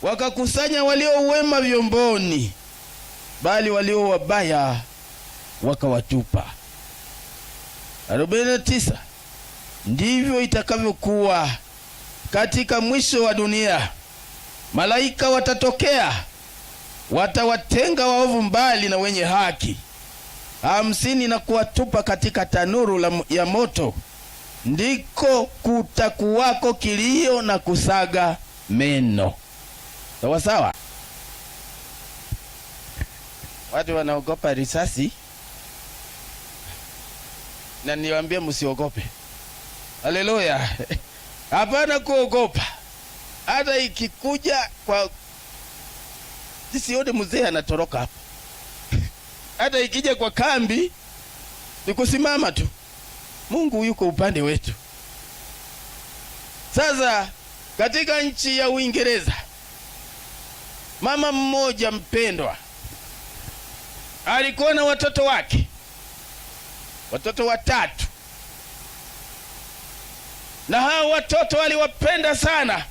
Wakakusanya walio wema vyomboni, bali walio wabaya wakawatupa. 49. Ndivyo itakavyokuwa katika mwisho wa dunia. Malaika watatokea, watawatenga waovu mbali na wenye haki. 50. Na kuwatupa katika tanuru ya moto, ndiko kutakuwako kilio na kusaga meno. Sawa sawa. Watu wanaogopa risasi, na niwaambie msiogope. Haleluya! Hapana kuogopa, hata ikikuja kwa sisione mzee anatoroka hapa. Hata ikija kwa kambi ni kusimama tu. Mungu yuko upande wetu. Sasa katika nchi ya Uingereza, mama mmoja mpendwa alikuwa na watoto wake, watoto watatu, na hao watoto aliwapenda sana.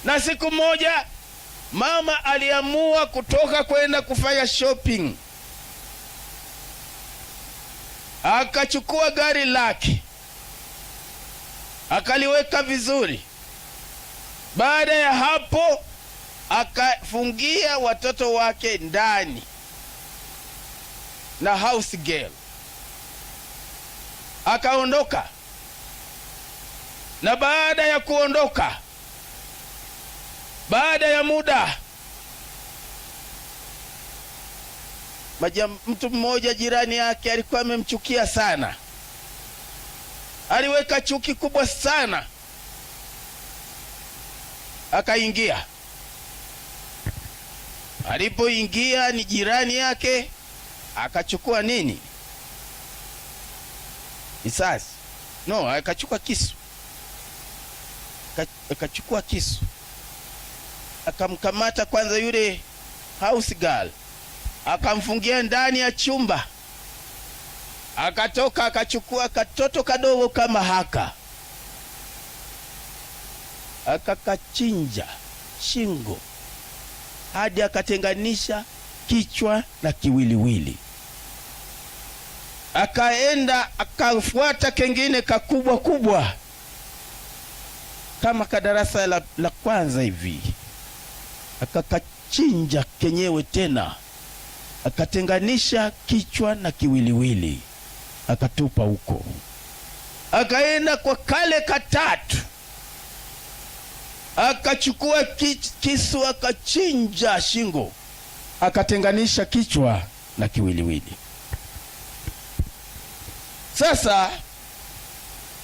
Na siku moja mama aliamua kutoka kwenda kufanya shopping, akachukua gari lake akaliweka vizuri. Baada ya hapo, akafungia watoto wake ndani na house girl, akaondoka. Na baada ya kuondoka, baada ya muda mtu mmoja jirani yake alikuwa amemchukia sana, aliweka chuki kubwa sana, akaingia. Alipoingia ni jirani yake, akachukua nini? Risasi. No, akachukua kisu, akachukua kisu, akamkamata kwanza yule house girl, akamfungia ndani ya chumba. Akatoka akachukua katoto kadogo kama haka, akakachinja shingo hadi akatenganisha kichwa na kiwiliwili. Akaenda akafuata kengine kakubwa kubwa kama kadarasa la kwanza hivi, akakachinja kenyewe tena, akatenganisha kichwa na kiwiliwili, akatupa huko. Akaenda kwa kale katatu, akachukua kisu akachinja shingo, akatenganisha kichwa na kiwiliwili. Sasa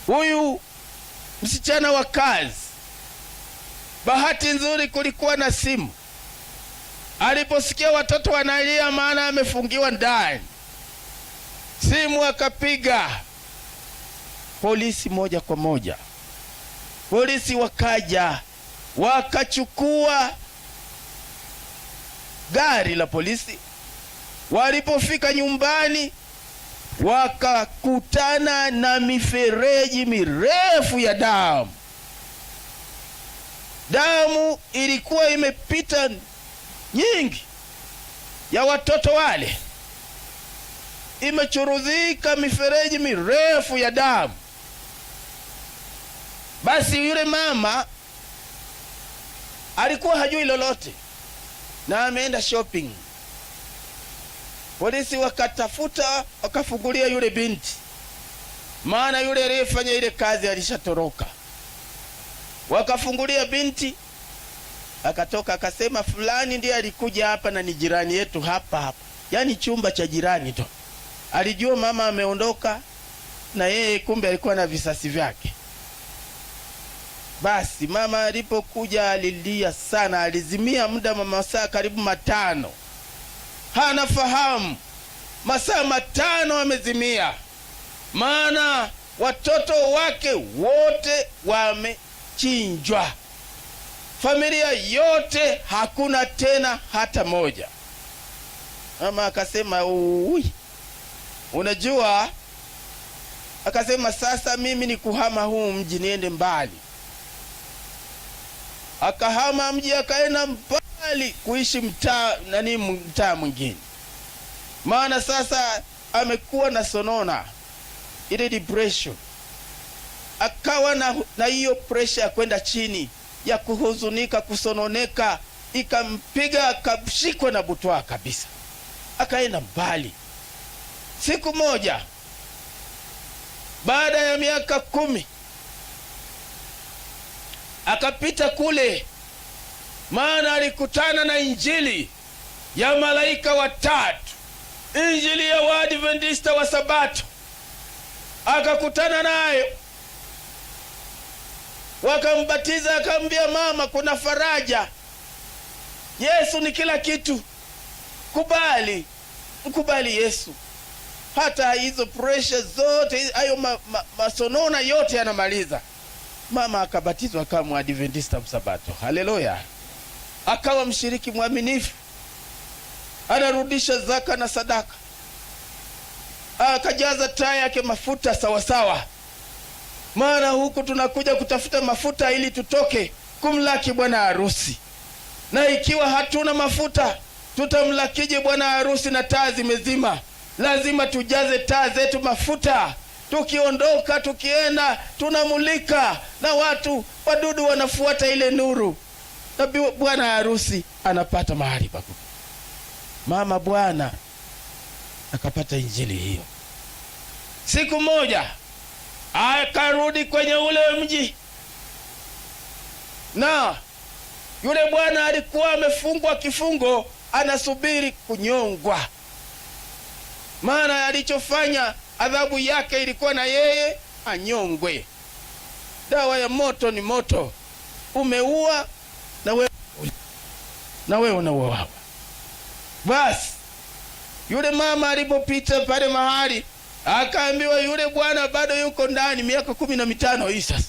huyu msichana wa kazi, bahati nzuri kulikuwa na simu. Aliposikia watoto wanalia, maana amefungiwa ndani, simu akapiga polisi moja kwa moja. Polisi wakaja wakachukua gari la polisi. Walipofika nyumbani, wakakutana na mifereji mirefu ya damu. Damu ilikuwa imepita nyingi ya watoto wale, imechuruzika mifereji mirefu ya damu. Basi yule mama alikuwa hajui lolote na ameenda shopping. Polisi wakatafuta wakafungulia yule binti, maana yule aliyefanya ile kazi alishatoroka. Wakafungulia binti, akatoka akasema, fulani ndiye alikuja hapa na ni jirani yetu hapa hapa, yaani chumba cha jirani tu. Alijua mama ameondoka na yeye kumbe alikuwa na visasi vyake. Basi mama alipokuja alilia sana, alizimia muda wa masaa karibu 5, hana fahamu. Masaa 5 amezimia, maana watoto wake wote wamechinjwa, familia yote hakuna tena hata moja. Mama akasema ui, unajua, akasema sasa mimi ni kuhama huu mji niende mbali. Akahama mji akaenda mbali kuishi mtaa nani, mtaa mwingine, maana sasa amekuwa na sonona ile depression, akawa na hiyo pressure ya kwenda chini ya kuhuzunika, kusononeka, ikampiga akashikwa na butwaa kabisa, akaenda mbali. Siku moja baada ya miaka 10 akapita kule, maana alikutana na injili ya malaika watatu, injili ya Waadventista wa Sabato. Akakutana nayo, wakambatiza, akamwambia mama, kuna faraja, Yesu ni kila kitu, kubali, mkubali Yesu. Hata hizo pressure zote, hayo masonona yote yanamaliza. Mama akabatizwa kama Mwadventista Msabato. Haleluya! Akawa mshiriki mwaminifu, anarudisha zaka na sadaka, akajaza taa yake mafuta sawasawa. Maana huku tunakuja kutafuta mafuta ili tutoke kumlaki bwana harusi, na ikiwa hatuna mafuta tutamlakije bwana harusi na taa zimezima? Lazima tujaze taa zetu mafuta. Tukiondoka tukienda, tunamulika na watu wadudu wanafuata ile nuru, na bwana harusi anapata mahali pa. Mama bwana akapata injili hiyo. Siku moja akarudi kwenye ule mji, na yule bwana alikuwa amefungwa kifungo, anasubiri kunyongwa. Maana alichofanya adhabu yake ilikuwa na yeye anyongwe. Dawa ya moto ni moto, umeua na wewe unauawa. Basi yule mama alipopita pale mahali akaambiwa yule bwana bado yuko ndani, miaka 15 hii sasa.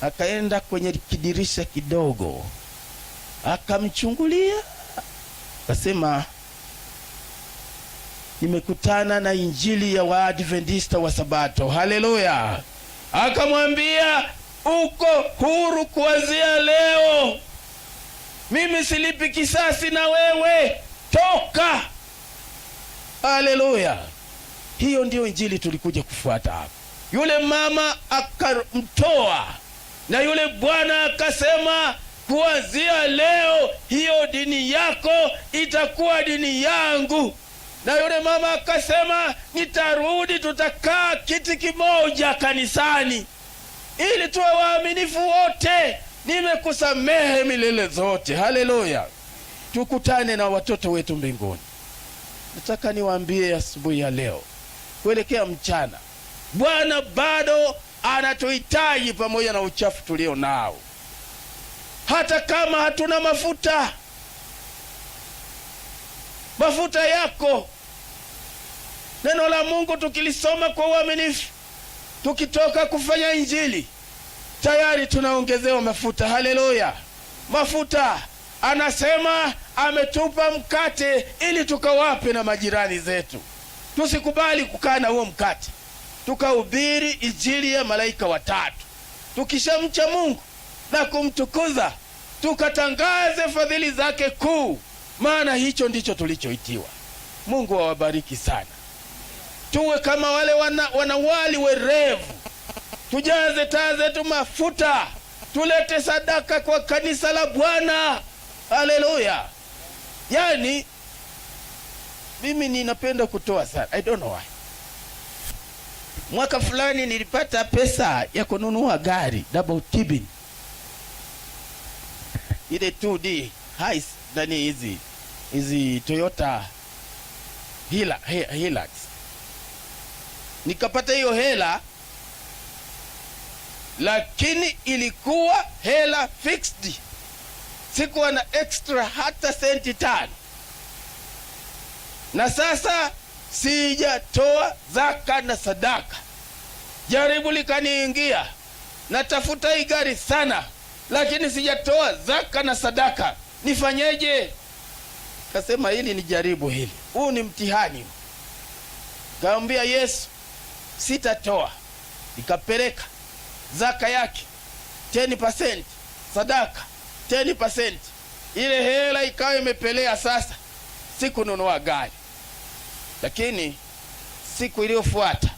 Akaenda kwenye kidirisha kidogo akamchungulia, akasema, nimekutana na injili ya Waadventista wa Sabato. Haleluya! Akamwambia, uko huru kuanzia leo, mimi silipi kisasi na wewe, toka. Haleluya! Hiyo ndiyo injili tulikuja kufuata hapa. Yule mama akamtoa, na yule bwana akasema, kuanzia leo hiyo dini yako itakuwa dini yangu. Na yule mama akasema, nitarudi, tutakaa kiti kimoja kanisani ili tuwe waaminifu wote, nimekusamehe milele zote. Haleluya! Tukutane na watoto wetu mbinguni. Nataka niwaambie asubuhi ya leo kuelekea mchana, Bwana bado anatuhitaji pamoja na uchafu tulio nao, hata kama hatuna mafuta. Mafuta yako, neno la Mungu tukilisoma kwa uaminifu, tukitoka kufanya injili, tayari tunaongezewa mafuta. Haleluya! Mafuta, anasema ametupa mkate ili tukawape na majirani zetu. Tusikubali kukaa na huo mkate, tukahubiri injili ya malaika watatu. Tukishamcha Mungu na kumtukuza, tukatangaze fadhili zake kuu, maana hicho ndicho tulichoitiwa. Mungu awabariki sana. Tuwe kama wale wanawali werevu, tujaze taa zetu mafuta, tulete sadaka kwa kanisa la Bwana. Haleluya! Yani mimi ninapenda kutoa sana, I don't know why. Mwaka fulani nilipata pesa ya kununua gari double cabin, ile 2D high, nani hizi Toyota Hilux. Nikapata hiyo hela, lakini ilikuwa hela fixed, sikuwa na extra hata senti 5. Na sasa sijatoa zaka na sadaka. Jaribu likaniingia, natafuta hii gari sana, lakini sijatoa zaka na sadaka, nifanyeje? Kasema hili ni jaribu, hili huu ni mtihani. Kaambia Yesu sitatoa. Nikapeleka zaka yake 10%, sadaka 10%. Ile hela ikawa imepelea. Sasa sikununua gari, lakini siku iliyofuata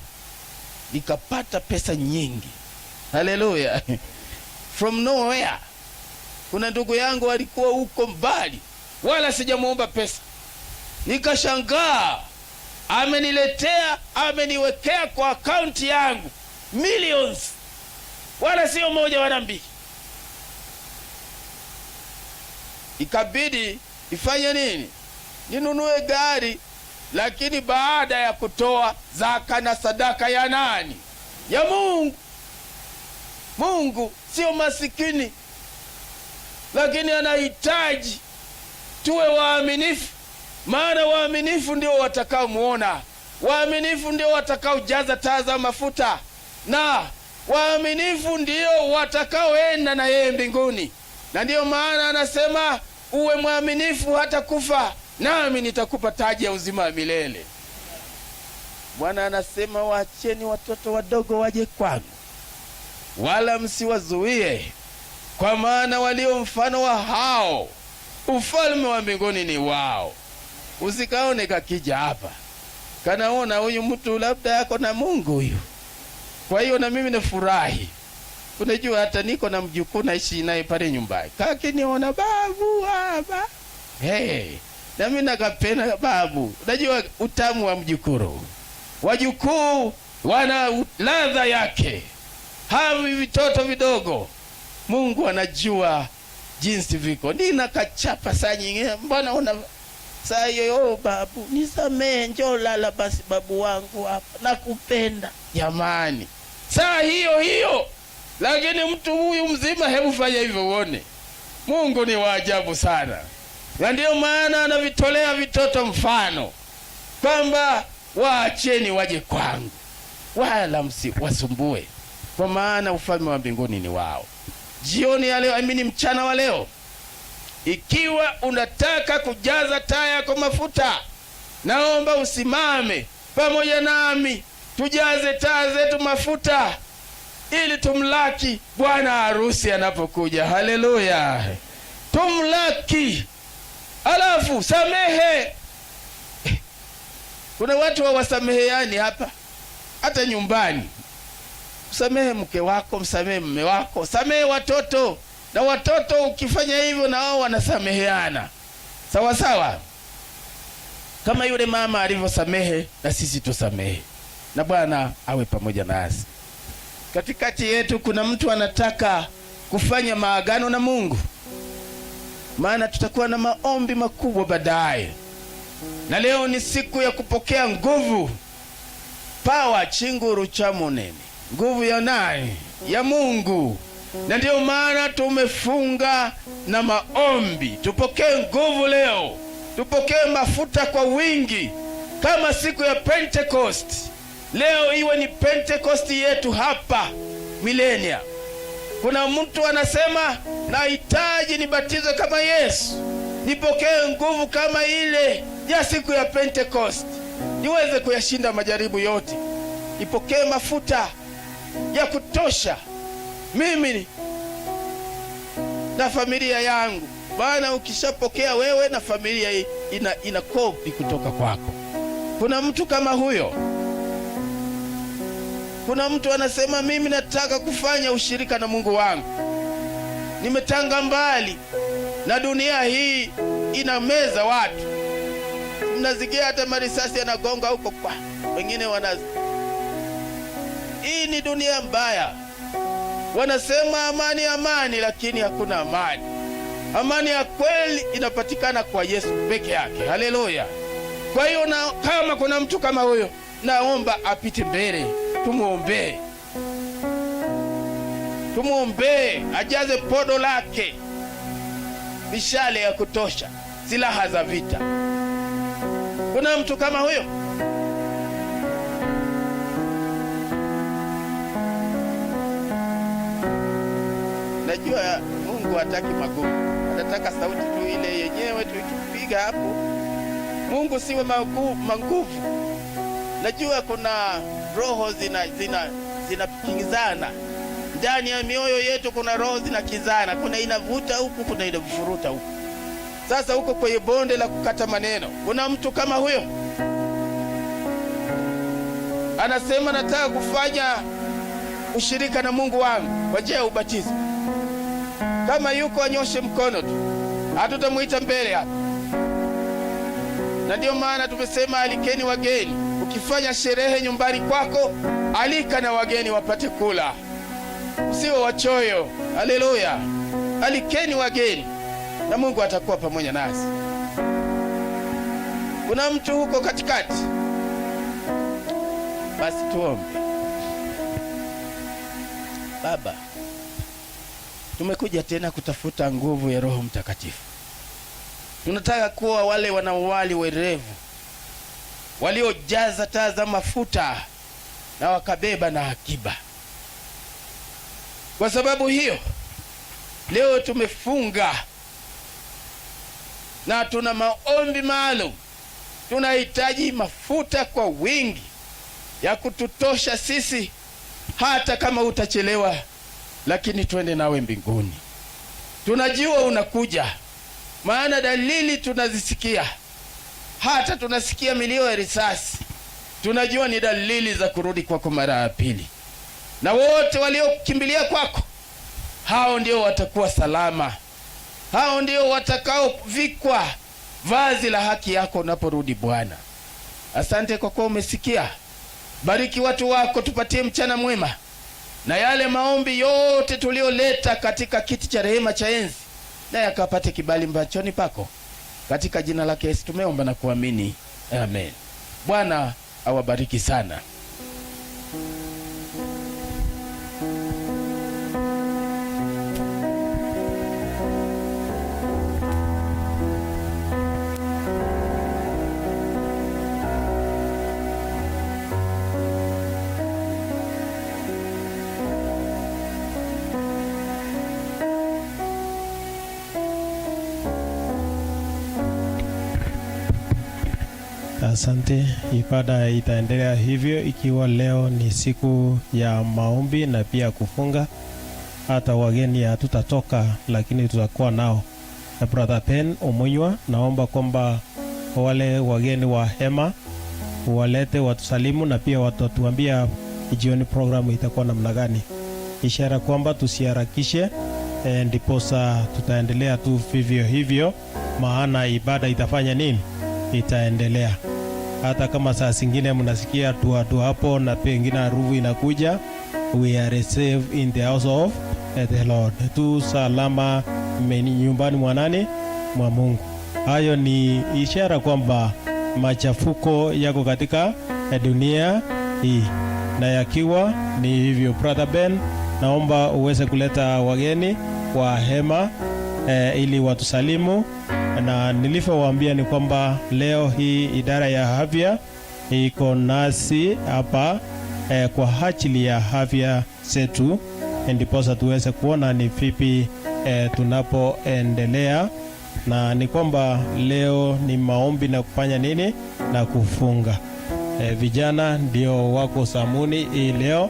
nikapata pesa nyingi. Haleluya! From nowhere. Kuna ndugu yangu alikuwa huko mbali, wala sijamuomba pesa, nikashangaa ameniletea, ameniwekea kwa akaunti yangu millions, wala sio moja wala mbili. Ikabidi ifanye nini? Ninunue gari, lakini baada ya kutoa zaka na sadaka ya nani? Ya Mungu. Mungu sio masikini, lakini anahitaji tuwe waaminifu, maana waaminifu ndio watakaomuona, waaminifu ndio watakaojaza taa za mafuta, na waaminifu ndio watakaoenda na yeye mbinguni. Na ndiyo maana anasema uwe mwaminifu hata kufa, nami nitakupa taji ya uzima wa milele. Bwana anasema waacheni watoto wadogo waje kwangu, wala msiwazuie, kwa maana walio mfano wa hao ufalme wa mbinguni ni wao. Usikaone kakija hapa kanaona huyu mtu labda yako na Mungu huyu, kwa hiyo na mimi nafurahi. Unajua hata niko na mjukuu naishi naye pale nyumbani, kakiniona babu hapa, hey, na mimi nakapenda babu. Unajua utamu wa mjukuru, wajukuu wana ladha yake, havi vitoto vidogo. Mungu anajua jinsi viko. Nina kachapa saa nyingine, mbona una saa hiyo? Oh, babu nisamee, njoo lala basi babu wangu hapa, nakupenda. Jamani, saa hiyo hiyo. Lakini mtu huyu mzima, hebu fanya hivyo uone. Mungu ni wa ajabu sana, na ndiyo maana anavitolea vitoto mfano kwamba waacheni waje kwangu, wala msiwasumbue, kwa maana ufalme wa mbinguni ni wao. Jioni ya leo, amini, mchana wa leo, ikiwa unataka kujaza taa yako mafuta, naomba usimame pamoja nami tujaze taa zetu mafuta ili tumlaki bwana harusi anapokuja. Haleluya, tumlaki. Alafu samehe. Kuna watu hawasameheani hapa, hata nyumbani. Msamehe mke wako, msamehe mume wako, samehe watoto. Na watoto ukifanya hivyo, na wao wanasameheana sawa sawa, kama yule mama alivyosamehe, na sisi tusamehe, na Bwana awe pamoja nasi. Katikati yetu kuna mtu anataka kufanya maagano na Mungu, maana tutakuwa na maombi makubwa baadaye, na leo ni siku ya kupokea nguvu, pawa chinguru cha munene, nguvu ya nani? Ya Mungu. Na ndiyo maana tumefunga na maombi, tupokee nguvu leo, tupokee mafuta kwa wingi kama siku ya Pentecost. Leo iwe ni Pentecost yetu hapa Milenia. Kuna mtu anasema nahitaji nibatizwe kama Yesu, nipokee nguvu kama ile ya siku ya Pentecost, niweze kuyashinda majaribu yote, nipokee mafuta ya kutosha mimi na familia yangu. Bwana, ukishapokea wewe na familia ina kopi kutoka kwako. Kuna mtu kama huyo? Kuna mtu anasema mimi nataka kufanya ushirika na Mungu wangu, nimetanga mbali na dunia hii inameza watu, mnasikia hata marisasi yanagonga huko kwa wengine wana. Hii ni dunia mbaya. Wanasema amani amani, lakini hakuna amani. Amani ya kweli inapatikana kwa Yesu peke yake. Haleluya! Kwa hiyo na kama kuna mtu kama huyo, naomba apite mbele, tumuombee, tumuombee ajaze podo lake mishale ya kutosha, silaha za vita. Kuna mtu kama huyo? Najua Mungu hataki magumu, anataka sauti tu ile yenyewe tuikipiga hapo. Mungu siwe manguvu. Najua kuna roho zinakinzana zina Ndani ya mioyo yetu kuna roho zinakizana, kuna inavuta huku, kuna inavuruta huku. Sasa huko kwenye bonde la kukata maneno, kuna mtu kama huyo anasema, nataka kufanya ushirika na Mungu wangu kwa njia ya ubatizo. Kama yuko anyoshe mkono tu, hatutamuita mbele hapa. Na ndiyo maana tumesema alikeni wageni. Ukifanya sherehe nyumbani kwako, alika na wageni wapate kula, usiwe wachoyo. Haleluya! Alikeni wageni na Mungu atakuwa pamoja nasi. Kuna mtu huko katikati? Basi tuombe. Baba, tumekuja tena kutafuta nguvu ya Roho Mtakatifu. Tunataka kuwa wale wanawali werevu waliojaza taa za mafuta na wakabeba na akiba. Kwa sababu hiyo leo tumefunga na tuna maombi maalum. Tunahitaji mafuta kwa wingi ya kututosha sisi, hata kama utachelewa, lakini twende nawe mbinguni. Tunajua unakuja, maana dalili tunazisikia, hata tunasikia milio ya risasi. Tunajua ni dalili za kurudi kwako mara ya pili, na wote waliokimbilia kwako, hao ndio watakuwa salama, hao ndio watakaovikwa vazi la haki yako unaporudi Bwana. Asante kwa kuwa umesikia. Bariki watu wako, tupatie mchana mwema, na yale maombi yote tulioleta katika kiti cha rehema cha enzi, na yakapate kibali machoni pako. Katika jina lake Yesu tumeomba na kuamini, amen. Bwana awabariki sana. Asante. Ibada itaendelea hivyo, ikiwa leo ni siku ya maombi na pia kufunga. Hata wageni hatutatoka, lakini tutakuwa nao. Na Brother Ben Omunywa, naomba kwamba wale wageni wa hema walete watusalimu na pia watatuambia jioni programu itakuwa namna gani, ishara kwamba tusiharakishe, ndiposa tutaendelea tu vivyo hivyo, maana ibada itafanya nini? Itaendelea hata kama saa zingine mnasikia dua dua hapo na pengine harufu inakuja, we are safe in the house of the Lord. Tu salama nyumbani mwa nani? Mwa Mungu. Hayo ni ishara kwamba machafuko yako katika dunia hii, na yakiwa ni hivyo, Brother Ben, naomba uweze kuleta wageni wa hema ili watusalimu na nilivyowaambia ni kwamba leo hii idara ya afya iko nasi hapa kwa ajili ya afya zetu, ndiposa tuweze kuona ni vipi tunapoendelea, na ni kwamba leo ni maombi na kufanya nini na kufunga. Vijana ndio wako samuni hii leo,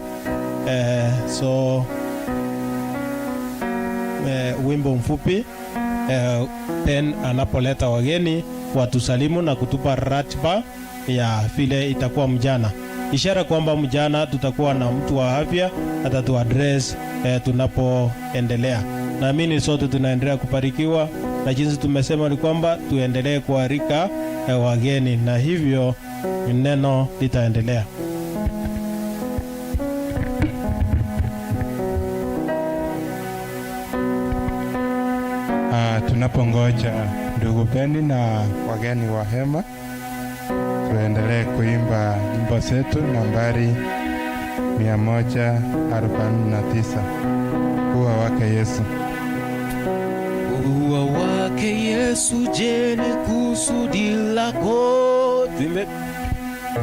so wimbo mfupi Ben anapoleta wageni watusalimu na kutupa ratiba ya vile itakuwa mjana, ishara kwamba mjana tutakuwa na mtu wa afya atatu address tunapoendelea. Naamini sote tunaendelea kubarikiwa na jinsi tumesema ni kwamba tuendelee kualika wageni, na hivyo neno litaendelea. Tunapongoja ndugu Beni na wageni wa hema, tuendelee kuimba nyimbo zetu nambari 149, Kuwa wake Yesu. Kuwa wake Yesu, je, ni kusudi lako? Tuimbe.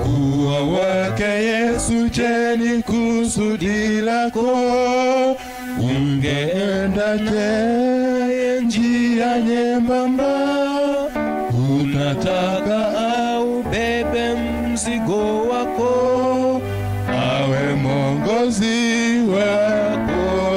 Kuwa wake Yesu, je, ni kusudi lako? Ungeenda je njia nyembamba? Unataka au bebe mzigo wako, awe mwongozi wako.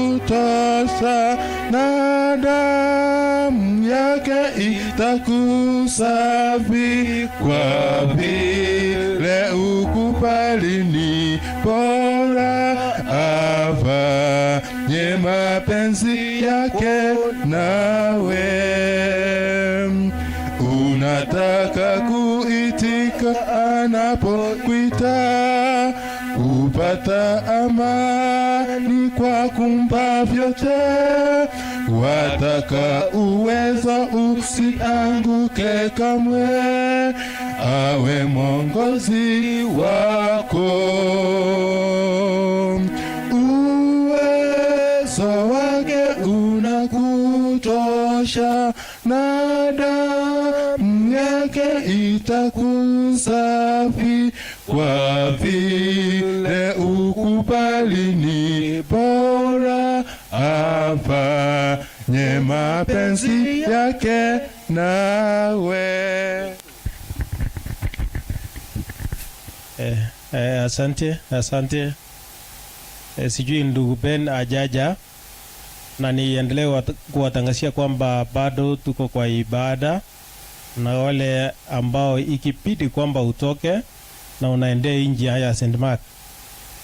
unakutosha na damu yake itakusafi, kwa vile ukubali ni bora afanye mapenzi yake nawe. Unataka kuitika anapokuita, kupata amani kwa kumpa vyote, wataka uwezo usianguke kamwe, awe mwongozi wako. Uwezo wake unakutosha na damu yake itakusafi, kwa vile ukubali ni bora afanye mapenzi yake nawe. Asante, asante. Sijui ndugu Ben ajaja, na niendelee kuwatangazia kwamba bado tuko kwa ibada, na wale ambao ikibidi kwamba utoke na unaendea nje ya St. Mark,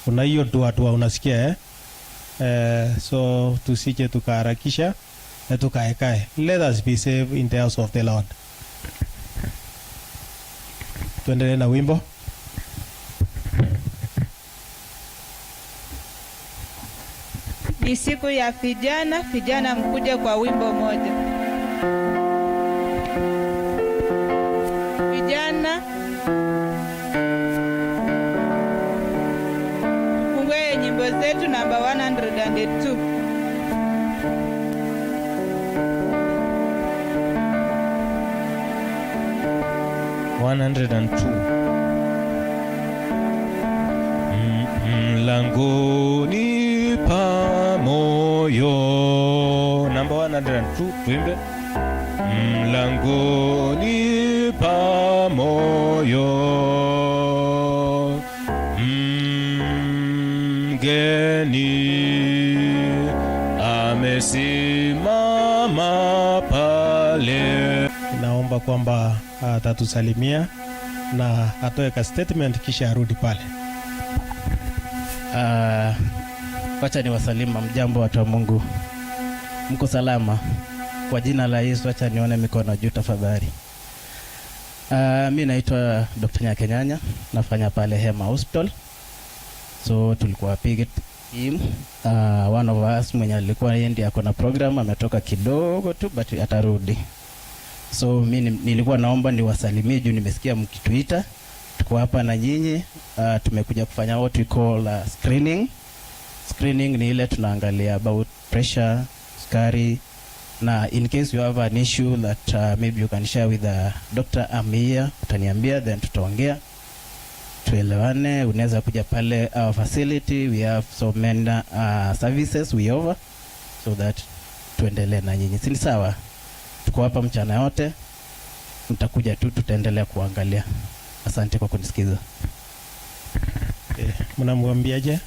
kuna hiyo dua dua unasikia, eh? So tusije tukaharakisha na tukaekae. Let us be safe in the house of the Lord. Tuendelee na wimbo. Ni siku ya vijana, vijana mkuje kwa wimbo moja. Vijana fungue nyimbo zetu namba 102. 102. Mlangoni pa moyo. Number 102, tuimbe. Mlangoni pa moyo, mgeni amesimama pale. Naomba kwamba atatusalimia na atoe ka statement kisha arudi pale. Wacha ni wasalimu. Mjambo watu wa Mungu, mko salama? Kwa jina la Yesu, wacha nione mikono juu tafadhali. Mi naitwa Dr. Nyakenyanya, nafanya pale Hema Hospital. So tulikuwa big team. One of us mwenye alikuwa yeye ndiye ako na program ametoka kidogo tu, but atarudi. So mi nilikuwa naomba niwasalimie juu nimesikia mkituita. Tuko hapa na nyinyi. Tumekuja kufanya what we call screening. Screening ni ile tunaangalia about pressure, sukari, na in case you have an issue that maybe you can share with the doctor, I'm here, utaniambia then tutaongea tuelewane. Unaweza kuja pale our facility, we have so many services we offer so that tuendelee na nyinyi, si ni sawa? Tuko hapa mchana yote, mtakuja tu, tutaendelea kuangalia. Asante kwa kunisikiza. Mnamwambiaje?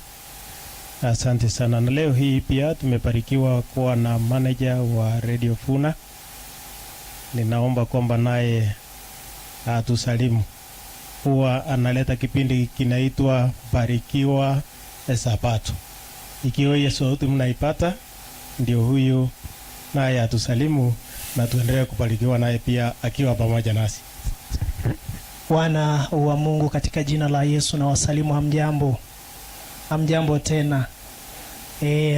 Asante sana. Na leo hii pia tumebarikiwa kuwa na manager wa Radio Funa. Ninaomba kwamba naye atusalimu. Huwa analeta kipindi kinaitwa Barikiwa Sabato. Ikiwa hiyo sauti mnaipata, ndio huyu naye atusalimu na tuendelee kubarikiwa naye pia akiwa pamoja nasi. Wana wa Mungu, katika jina la Yesu na wasalimu. Hamjambo? Hamjambo tena.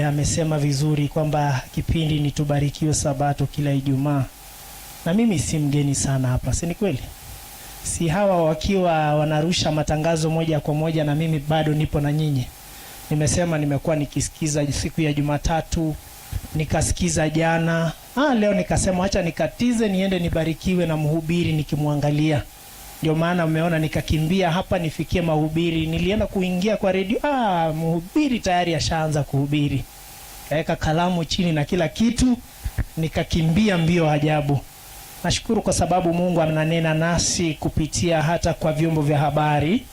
Amesema vizuri kwamba kipindi ni Tubarikiwe Sabato kila Ijumaa, na mimi si mgeni sana hapa, si ni kweli? Si hawa wakiwa wanarusha matangazo moja kwa moja, na mimi bado nipo na nyinyi. Nimesema nimekuwa nikisikiza siku ya Jumatatu, nikasikiza jana. Leo nikasema acha nikatize niende nibarikiwe na mhubiri nikimwangalia. Ndio maana mmeona nikakimbia hapa nifikie mahubiri. Nilienda kuingia kwa redio, mhubiri tayari ashaanza kuhubiri. Kaweka kalamu chini na kila kitu, nikakimbia mbio ajabu. Nashukuru kwa sababu Mungu ananena nasi kupitia hata kwa vyombo vya habari.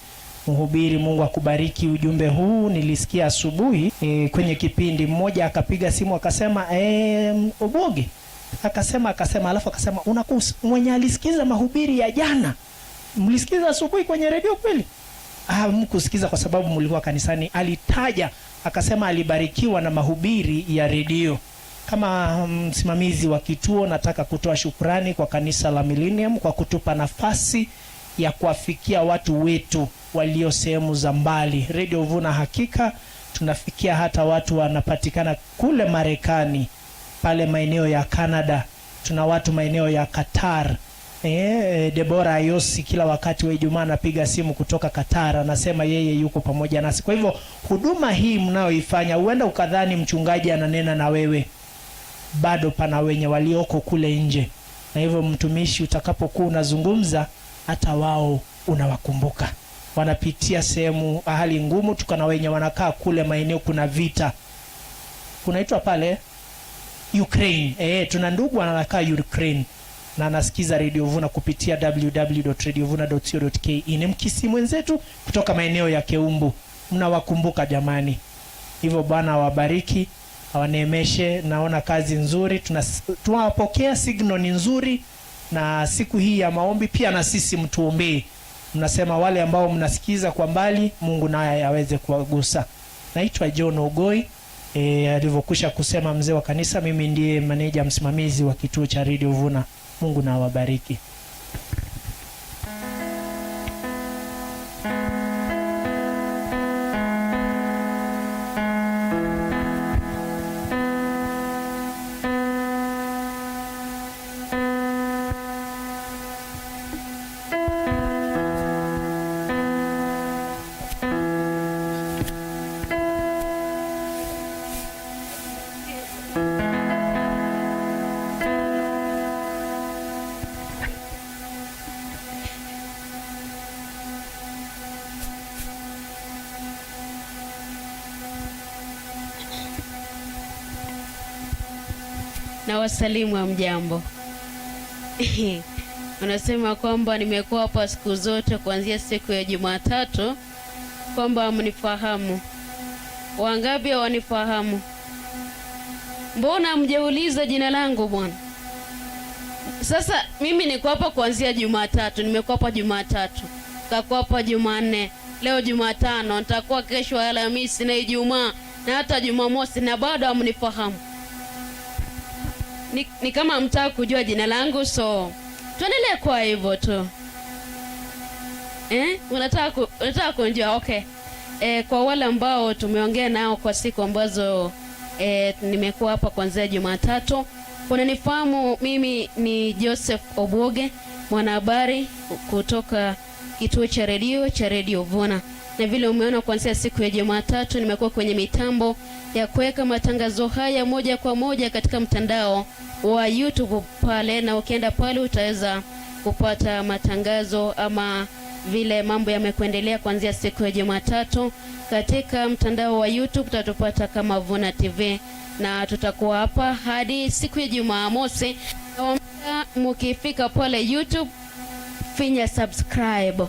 Mhubiri, Mungu akubariki. Ujumbe huu nilisikia asubuhi kwenye kipindi. Mmoja akapiga simu akasema, Obwoge akasema, alafu akasema mwenye alisikiza mahubiri ya jana, mlisikiza asubuhi kwenye redio kweli? Mkusikiza kwa sababu mlikuwa kanisani. Alitaja akasema alibarikiwa na mahubiri ya redio. Kama msimamizi wa kituo, nataka kutoa shukrani kwa kanisa la Millennium kwa kutupa nafasi ya kuwafikia watu wetu walio sehemu za mbali. Radio Vuna hakika tunafikia hata watu wanapatikana kule Marekani, pale maeneo ya Canada, tuna watu maeneo ya Qatar. Debora Ayosi kila wakati wa Ijumaa anapiga simu kutoka Qatar, anasema yeye yuko pamoja nasi. Kwa hivyo huduma hii mnayoifanya, huenda ukadhani mchungaji ananena na wewe, bado pana wenye walioko kule nje, na hivyo mtumishi, utakapokuwa unazungumza, hata wao unawakumbuka. Wanapitia sehemu hali ngumu, tukana wenye wanakaa kule maeneo kuna vita, kunaitwa pale Ukraine. Tuna ndugu wanakaa Ukraine na anasikiza Radio Vuna kupitia www.radiovuna.co.ke. Ni mkisi mwenzetu kutoka maeneo ya Keumbu. Mnawakumbuka jamani. Hivyo Bwana awabariki, awaneemeshe. Naona kazi nzuri, tunawapokea, signal ni nzuri, na siku hii ya maombi pia na sisi mtuombee. Mnasema wale ambao mnasikiza kwa mbali, Mungu naye aweze kuwagusa. Naitwa John Ogoi. Alivyokwisha kusema mzee wa kanisa, mimi ndiye maneja msimamizi wa kituo cha Radio Vuna. Mungu na awabariki. Na wasalimu hamjambo. Wanasema kwamba nimekuwa hapa siku zote kuanzia siku ya Jumatatu, kwamba hamnifahamu. Wangapi hawanifahamu? Mbona hamjauliza jina langu bwana? Sasa mimi niko hapa kuanzia Jumatatu, nimekuwa hapa Jumatatu, nikakuwa hapa Jumanne, leo Jumatano, nitakuwa kesho Alhamisi na Ijumaa na hata Jumamosi, na bado hamnifahamu. Ni kama mtaka kujua jina langu, so tuendelee kwa hivyo tu. Unataka kunjua? Okay. Kwa wale ambao tumeongea nao kwa siku ambazo nimekuwa hapa kuanzia Jumatatu, unanifahamu mimi ni Joseph Obwoge, mwanahabari kutoka kituo cha redio cha Radio Vuna. Na vile umeona kuanzia siku ya Jumatatu nimekuwa kwenye mitambo ya kuweka matangazo haya moja kwa moja katika mtandao wa YouTube pale, na ukienda pale utaweza kupata matangazo ama vile mambo yamekuendelea kuanzia siku ya Jumatatu. Katika mtandao wa YouTube utatupata kama Vuna TV, na tutakuwa hapa hadi siku ya Jumamosi. Mkifika pale YouTube finya subscribe.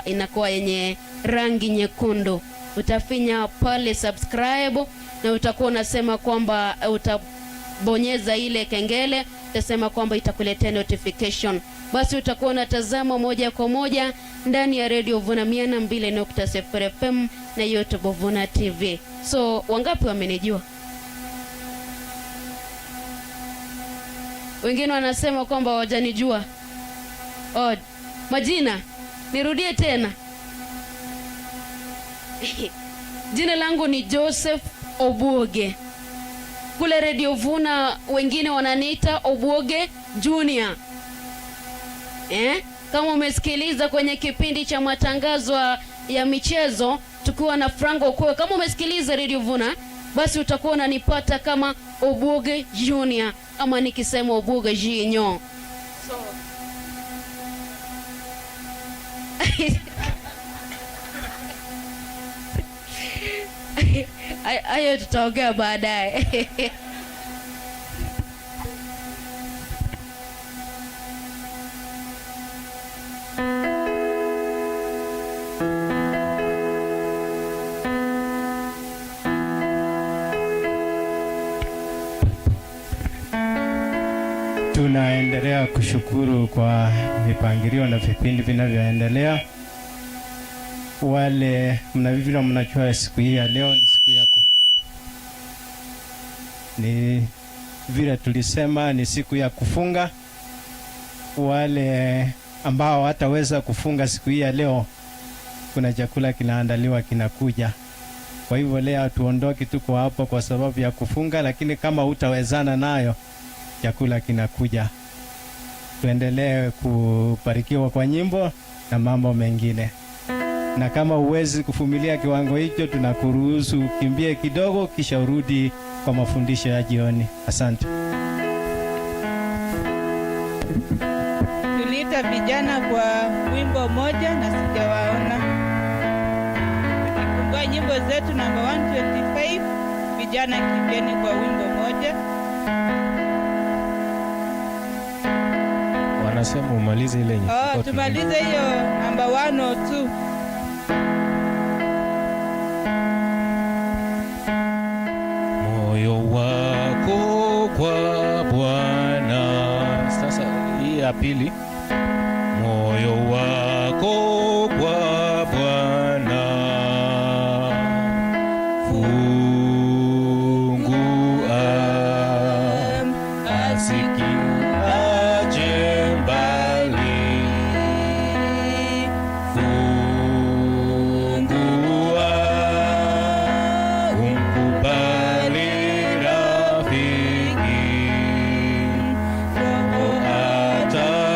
Inakuwa yenye rangi nyekundu. Utafinya pale subscribe na utakuwa unasema kwamba utabonyeza ile kengele, utasema kwamba itakuletea notification. Basi utakuwa unatazama moja kwa moja ndani ya Radio Vuna 102.0 FM na YouTube Vuna TV. So wangapi wamenijua? Wengine wanasema kwamba hawajanijua. Oh, majina nirudie tena. Jina langu ni Joseph Obwoge. Kule Radio Vuna wengine wananiita Obwoge Junior. Kama umesikiliza kwenye kipindi cha matangazo ya michezo tukiwa na Franco Kwe, kama umesikiliza Radio Vuna basi utakuwa unanipata kama Obwoge Junior, ama nikisema Obwoge Jinyo. So hayo tutaongea baadaye. Tunaendelea kushukuru kwa mipangilio na vipindi vinavyoendelea. Wale mna vile mnajua siku hii ya leo ni siku yako, ni vile tulisema ni siku ya kufunga. Wale ambao hataweza kufunga siku hii ya leo, kuna chakula kinaandaliwa kinakuja. Kwa hivyo leo hatuondoki, tuko hapo kwa sababu ya kufunga, lakini kama hutawezana nayo, chakula kinakuja. Tuendelee kubarikiwa kwa nyimbo na mambo mengine, na kama huwezi kuvumilia kiwango hicho, tunakuruhusu ukimbie kidogo, kisha urudi kwa mafundisho ya jioni. Asante. Tuliita vijana kwa wimbo moja na sijawaona. Tukifungua nyimbo zetu namba 125, vijana kimbieni kwa wimbo moja. Wanasema umalize ile yenye Oh, tulikuwa tumalize hiyo namba 102. Moyo wako kwa Bwana. Sasa hii ya pili, moyo wako kwa Bwana, fungua asikiaje mbali, fungua umkubali rafiki, Roho atafariji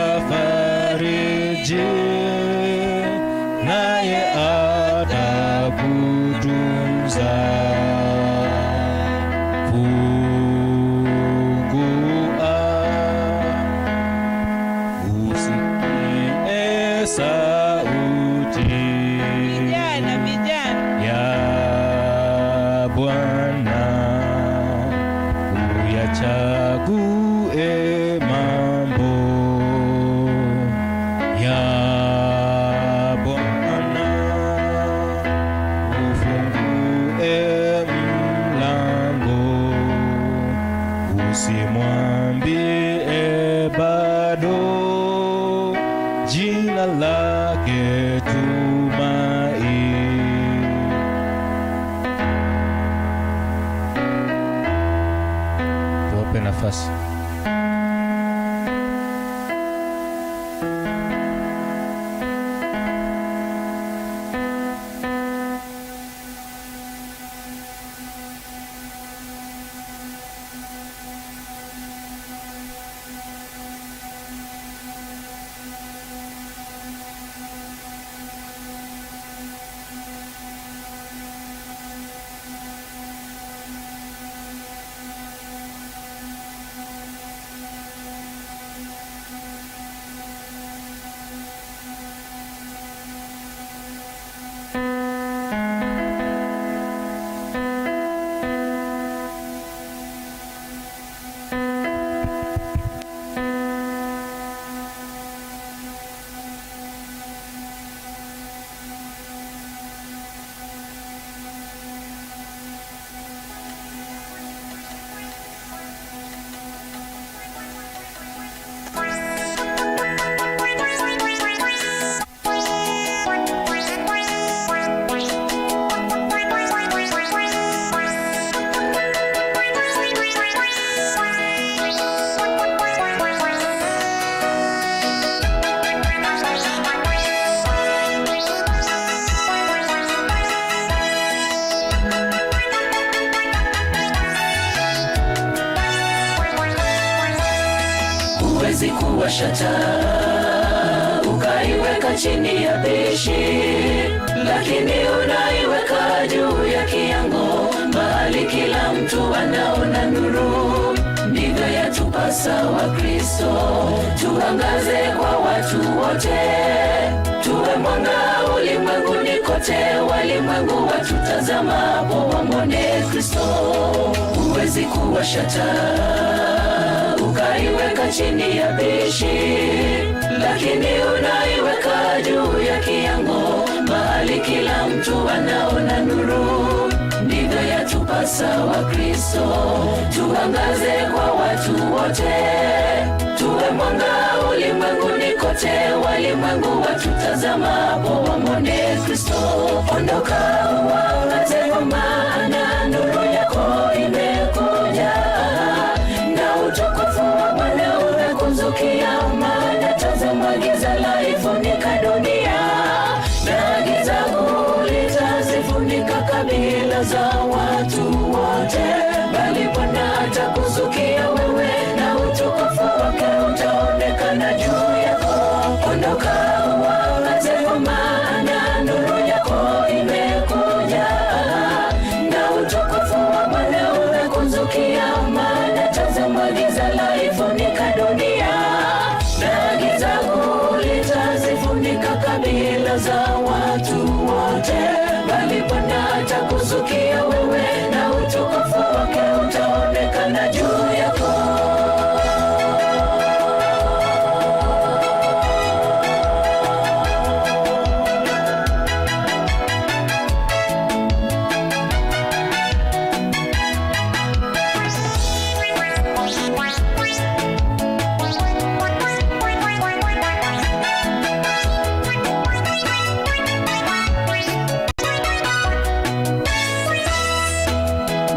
naye atakutunza. Fungua usikie sauti Vijana, vijana. ya Bwana, uyachague mambo ya Bwana, ufungue mlango, usimwambie bado jina lake Tumaini. Tuwape nafasi. Huwezi kuwasha taa ukaiweka chini ya pishi, lakini unaiweka juu ya kiango, mahali kila mtu anaona nuru. Ndivyo yatupasa Wakristo, tuangaze kwa watu wote, tuwe mwanga ulimwenguni kote, walimwengu watutazamapo wamwone Kristo. Huwezi kuwasha taa ukaiweka chini ya pishi, lakini unaiweka juu ya kiango, mahali kila mtu anaona nuru. Ndivyo yatupasa Wakristo, tuangaze kwa watu wote. Uwe mwanga ulimwenguni kote, walimwengu watutazamapo wamwone Kristo. Ondoka uangaze, kwa maana nuru yako imekuja, na utukufu wa Bwana umekuzukia. Maana tazama, giza laifunika dunia, na giza kuu litazifunika kabila za watu wote, bali Bwana atakuzukia wewe, na utukufu wake utaonekana juu yako. Ondoka uangaze, kwa maana nuru yako imekuja, na utukufu wa Bwana umekuzukia. Maana tazama, giza laifunika dunia, na giza kuu litazifunika kabila za watu wote, bali Bwana atakuzukia wewe, na utukufu wake utaonekana juu yako.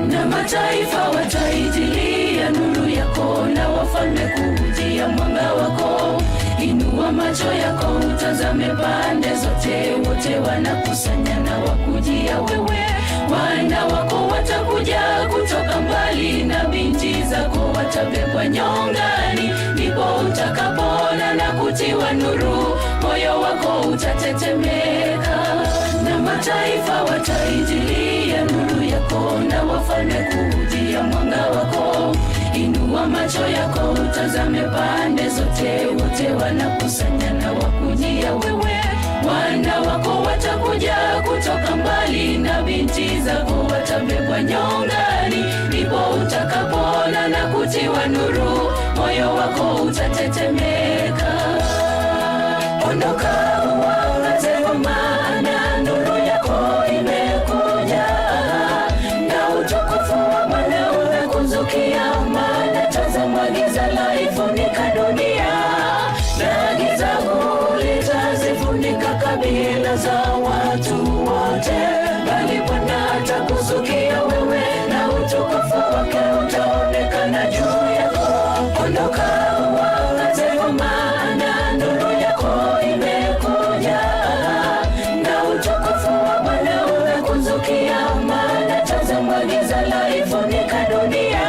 Na mataifa wataijilia nuru yako, na wafalme kujia mwanga wako. Inua macho yako utazame pande zote, wote wanakusanya na wakujia wewe. Wana wako watakuja kutoka mbali, na binti zako watabebwa nyongani. Ndipo utakapoona na kutiwa nuru, moyo wako utatetemeka. Na mataifa wataijilia nuru yako, na wafalme kujia mwanga wako. Inua macho yako utazame pande zote, wote wanakusanya na wakujia wewe. Wana wako watakuja kutoka mbali, na binti zako watabebwa nyongani. Ndipo utakapoona na kutiwa nuru, moyo wako utatetemeka. Ondoka uangaze, kwa maana nuru yako imekuja, na utukufu wa Bwana umekuzukia. Maana tazama, giza laifunika dunia, na giza kuu litazifunika kabila za watu wote, bali Bwana atakuzukia wewe, na utukufu wake utaonekana juu yako. Ondoka uangaze, kwa maana nuru yako imekuja, na utukufu wa Bwana umekuzukia. Maana tazama, giza laifunika dunia,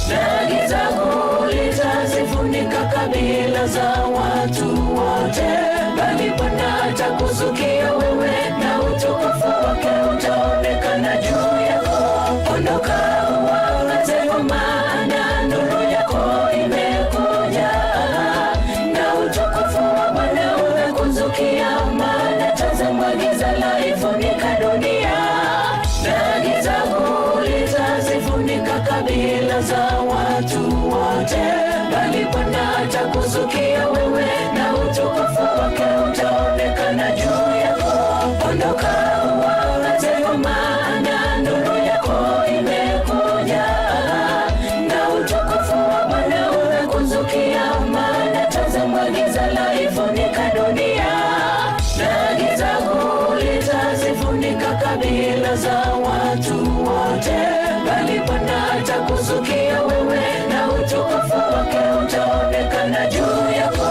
na giza kuu litazifunika kabila za watu wote, bali Bwana atakuzukia wewe, na utukufu wake utaonekana juu yako. Ondoka uangaze, kwa maana nuru yako imekuja, na utukufu wa Bwana umekuzukia. Maana tazama, giza laifunika dunia, na giza kuu litazifunika kabila za watu wote, bali Bwana atakuzukia wewe, na utukufu wake utaonekana juu yako. Ondoka uangaze, kwa maana nuru yako imekuja, na utukufu wa Bwana umekuzukia. Maana tazama, giza laifunika dunia, na giza kuu litazifunika kabila za watu wote, bali Bwana atakuzukia wewe, na utukufu wake utaonekana juu yako.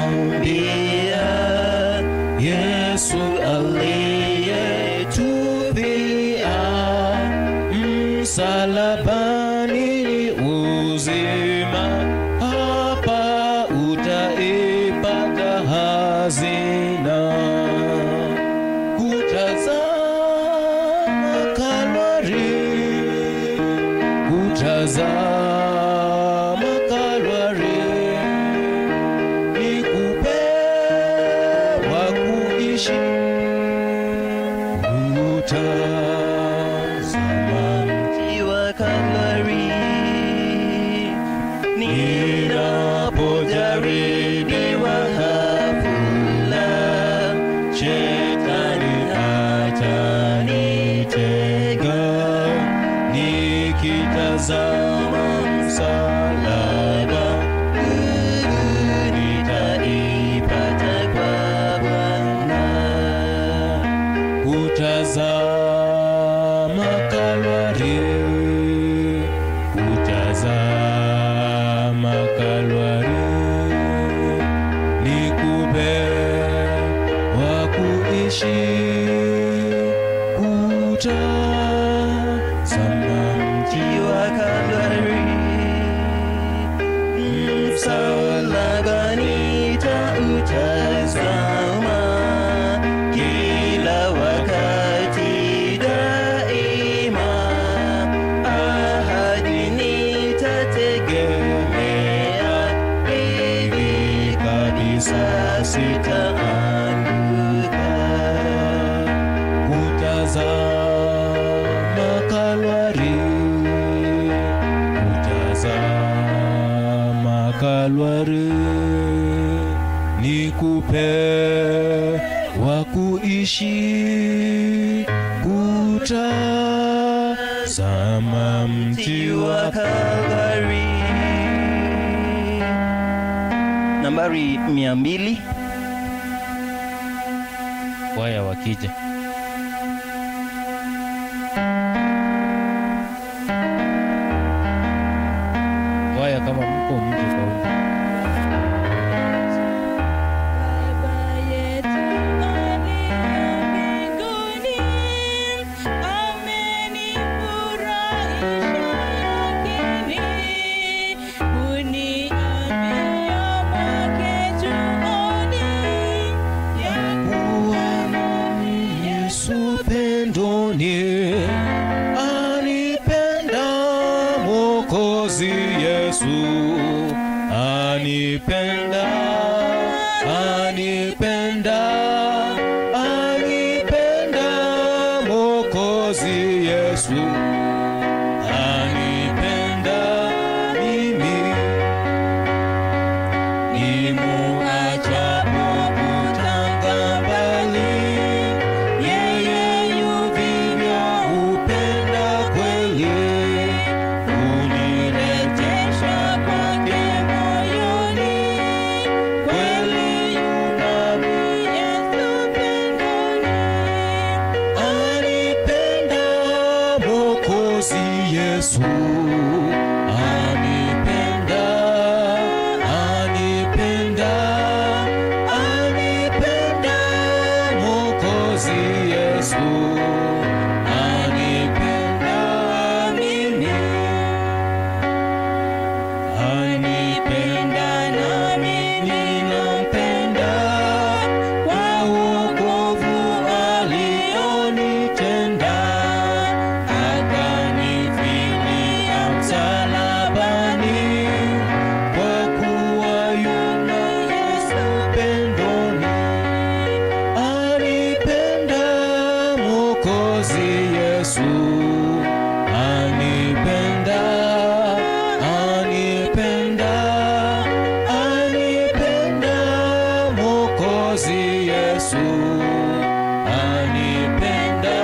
Twambia Yesu aliyetufia msalabani ni uzima, hapa utaipata hazina. Kutazama Kalvari, kutazama Kalvari ni Kutazama mti wa Kalvari, ninapojaribiwa ghafula, shetani atanitega, nikitazama msalaba, nguvu nitaipata kwa Bwana. Kutazama Kalvari, kutazama Kalvari, ni kupewa kuishi, kutazama mti wa Kalvari, msalaba nitautazama kila wakati daima, ahadi nitategemea, hivi kabisa sitaanguka. Kutazama Kalvari, kutazama Kalvari, ni kupewa kuishi, kutazama mti wa Kalvari. Nambari 200. Kwaya wakija. Kwaya kama mko mje kwa wimbo. Baba yetu aliye mbinguni, amenifurahisha yakini, kuniambia mwake chuoni, ya kuwa Yesu pendoni, anipenda Mwokozi Yesu, anipenda, anipenda, anipenda Mwokozi Yesu, anipenda mimi nimuachapo kutanga mbali, yeye yu vivyo hupenda kweli, unirejesha kwake moyoni, kweli yunami Yesu pendoni. Anipenda Mwokozi Yesu, anipenda, anipenda, anipenda Mwokozi Yesu, anipenda mimi, anipenda nami ninampenda, kwa wokovu alionitenda, akanifilia msalabani, kwa kuwa yuna Yesu pendoni, anipenda Mwokozi Yesu, anipenda, anipenda, anipenda Mwokozi Yesu, anipenda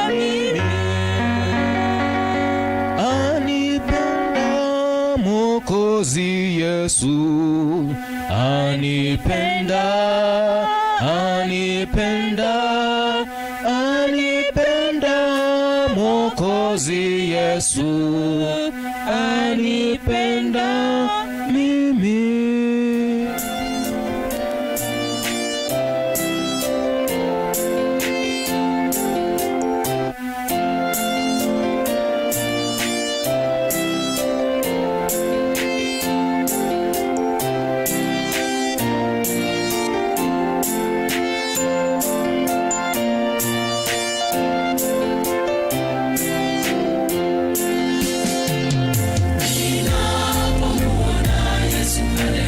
mimi, anipenda Mwokozi Yesu, anipenda, anipenda, anipenda Mwokozi Yesu, anipenda mimi. Yesu.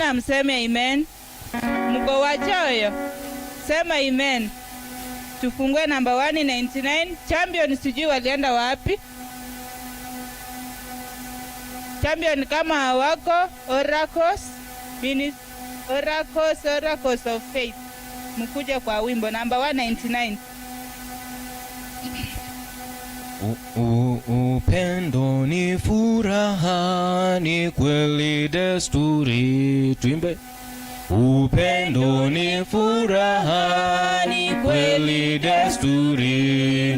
Mbona mseme amen? Mko wachoyo? Sema amen. Tufungue namba 199. Champion sijui walienda wapi. Champion kama hawako, Oracles, Oracles, Oracles of Faith. Mkuje kwa wimbo namba 199. Upendo ni furaha, ni kweli desturi. Tuimbe. Upendo ni furaha, ni kweli desturi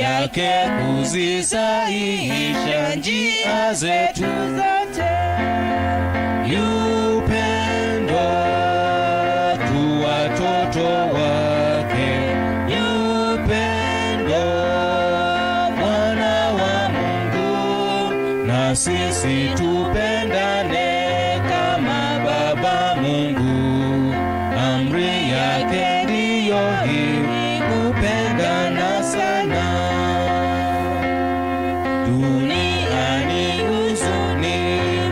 yake kuzisahihisha njia zetu zote. Upendo tu watoto wake, upendo mwana wa Mungu, na sisi tupendane kama Baba Mungu. Amri yake ndiyo hii, kupendana sana. Duniani huzuni,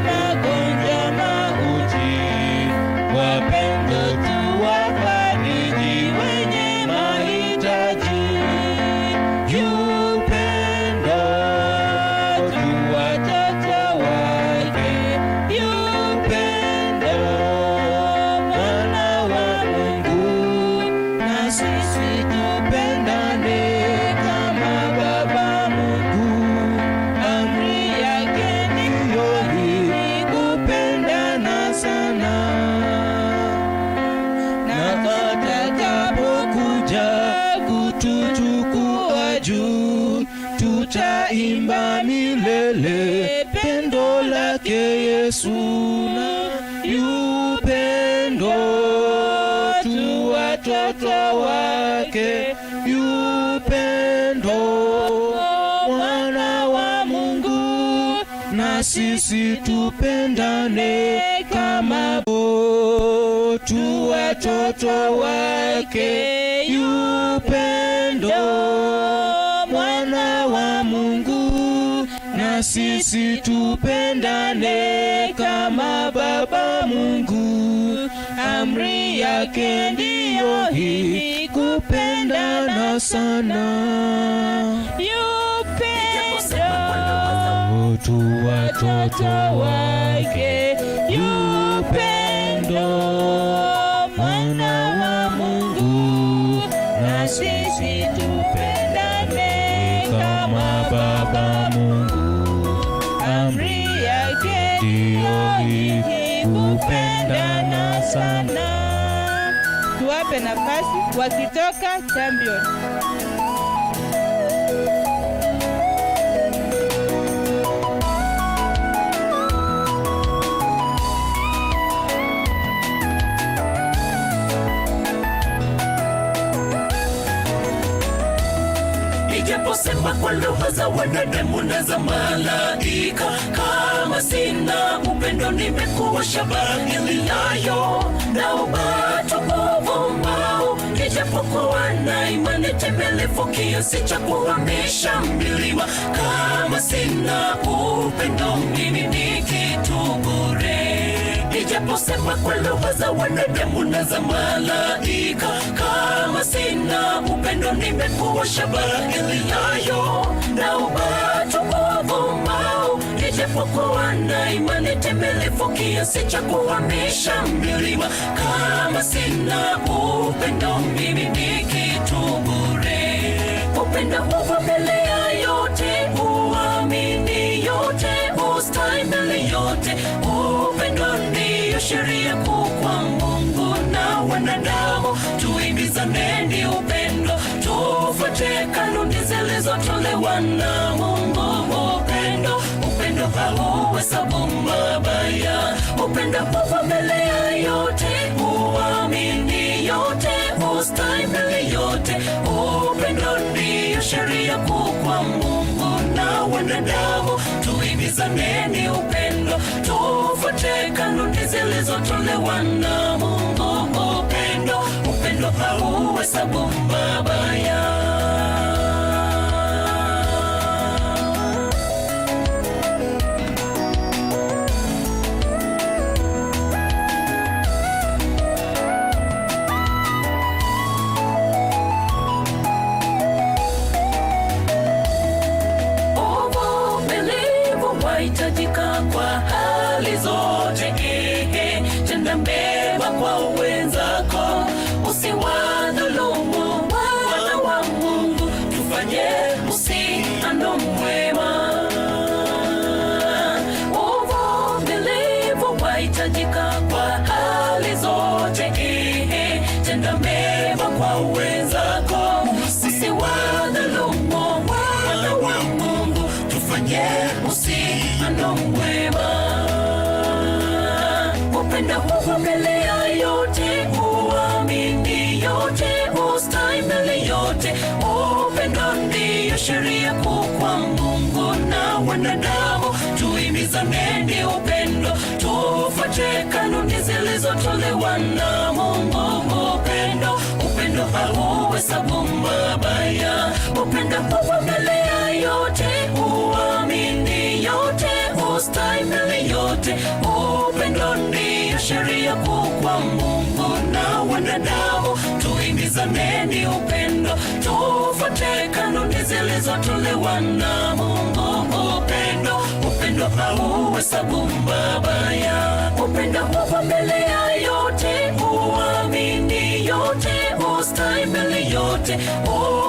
magonjwa, mauti, wapendo tuwafariji wenye mahitaji. Upendo tu watoto wake, upendo mwana wa Mungu, na sisi tupendane kama Baba Mungu. Amri yake ndiyo hii, kupendana sana. Na atakapokuja kutuchukua juu, tutaimba milele pendo lake Yesu. Na upendo tu watoto wake, upendo mwana wa Mungu, na sisi tupendane kama tu watoto wake, upendo mwana wa Mungu, na sisi tupendane kama Baba Mungu. Amri yake ndiyo hii, kupendana sana. Upendo Tu watoto wake, upendo mwana wa Mungu, na sisi tupendane kama Baba Mungu. Amri yake ndiyo hii, kupendana sana. Tuwape nafasi wakitoka Champion. Nijaposema kwa lugha za wanadamu na za malaika, kama sina upendo nimekuwa shabaha iliayo na ubatu uvumao. Nijapokuwa na imani timilifu kiasi cha kuhamisha milima, kama sina upendo mimi ni kitu bure. Nijaposema kwa lugha za wanadamu na za malaika, kama sina upendo nimekuwa shabaha iliayo na ubatu uvumao. Nijapokuwa na imani timilifu kiasi cha kuhamisha milima, kama sina upendo mimi ni kitu bure. Upendo huvumilia yote, huamini yote, hustahimili yote. Upendo ndiyo sheria kuu kwa Mungu na wanadamu. Tuimizaneni upendo, tufuate kanuni zilizotolewa na Mungu. Upendo, upendo hauhesabu mabaya. Upendo huvumilia yote, huamini yote, hustahimili yote. Upendo ndiyo sheria kuu kwa Mungu na wanadamu. Tuimizaneni upendo, tufuate kanuni zilizotolewa na Mungu. Upendo, upendo hauhesabu mabaya. wahitajika kwa hali zote. Tenda mema kwa wenzako, usiwadhulumu wana wa Mungu, tufanye uhusiano mwema. Uvumilivu wahitajika kwa hali zote. Tenda mema kwa wenzako, usiwadhulumu wana wa Mungu, tufanye uhusiano mwema. Upendo huvumilia yote, huamini yote, hustahimili yote. Upendo ndiyo sheria kuu kwa Mungu na wanadamu. Tuhimizaneni upendo, tufuate kanuni zilizotolewa na Mungu. Upendo, upendo hauhesabu mabaya. Upendo huvumilia yote, huamini yote, hustahimili yote. Upendo ndiyo sheria kuu kwa Mungu na wanadamu. Tuhimizaneni upendo, tufuate kanuni zilizotolewa na Mungu. Upendo, upendo hauhesabu mabaya. Upendo huvumilia yote, huamini yote, hustahimili yote.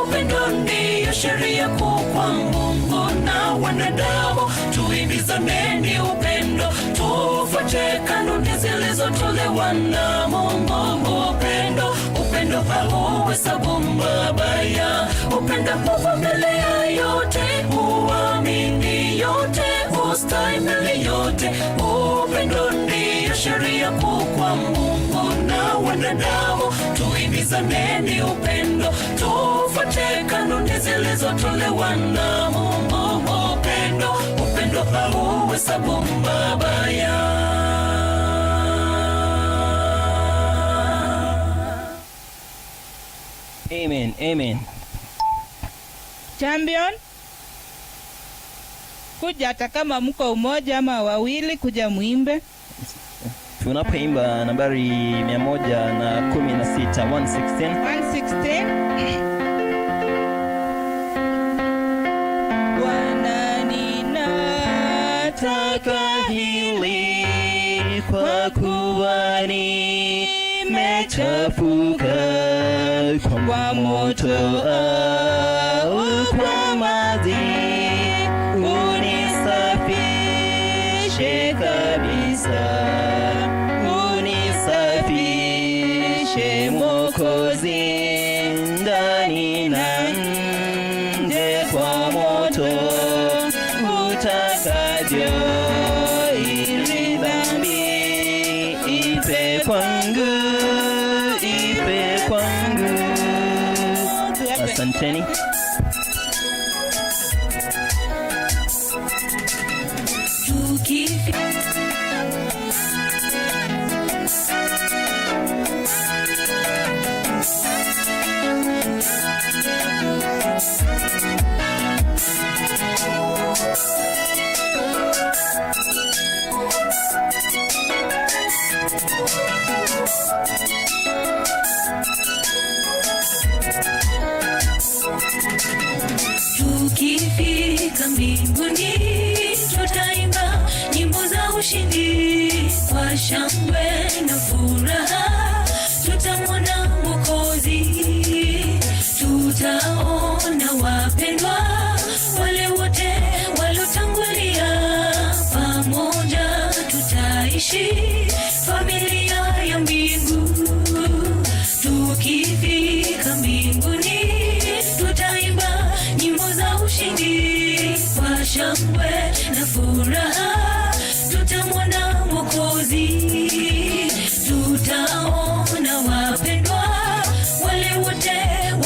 Upendo ndiyo sheria kuu kwa Mungu na wanadamu. Tuhimizaneni upendo, tufuate kanuni zilizotolewa na Mungu. Upendo, upendo hauhesabu mabaya. Upendo huvumilia yote, huamini yote, hustahimili yote. Upendo ndiyo sheria kuu kwa Mungu na wanadamu. Tuhimizaneni upendo, tufuate kanuni zilizotolewa na Mungu. Upendo, upendo hauhesabu mabaya. Amen. Amen. Champion, kuja hata kama mko umoja ama wawili, kuja muimbe. Tunapoimba nambari 116, 116. 116. Bwana, ninataka hili kwa kuwa nimechafuka kwa moto au kwa maji, unisafishe kabisa, unisafishe Mwokozi, ndani na nje kwa moto utakavyo, ili dhambi ife kwangu, ife kwangu. Asanteni. Tukifika mbinguni tutaimba nyimbo za ushindi kwa shangwe na furaha, tutamwona Mwokozi, tutaona wapendwa wale wote waliotangulia, pamoja tutaishi familia ya mbingu. Tukifika mbinguni tutaimba nyimbo za ushindi kwa shangwe na furaha, tutamwona Mwokozi, tutaona wapendwa wale wote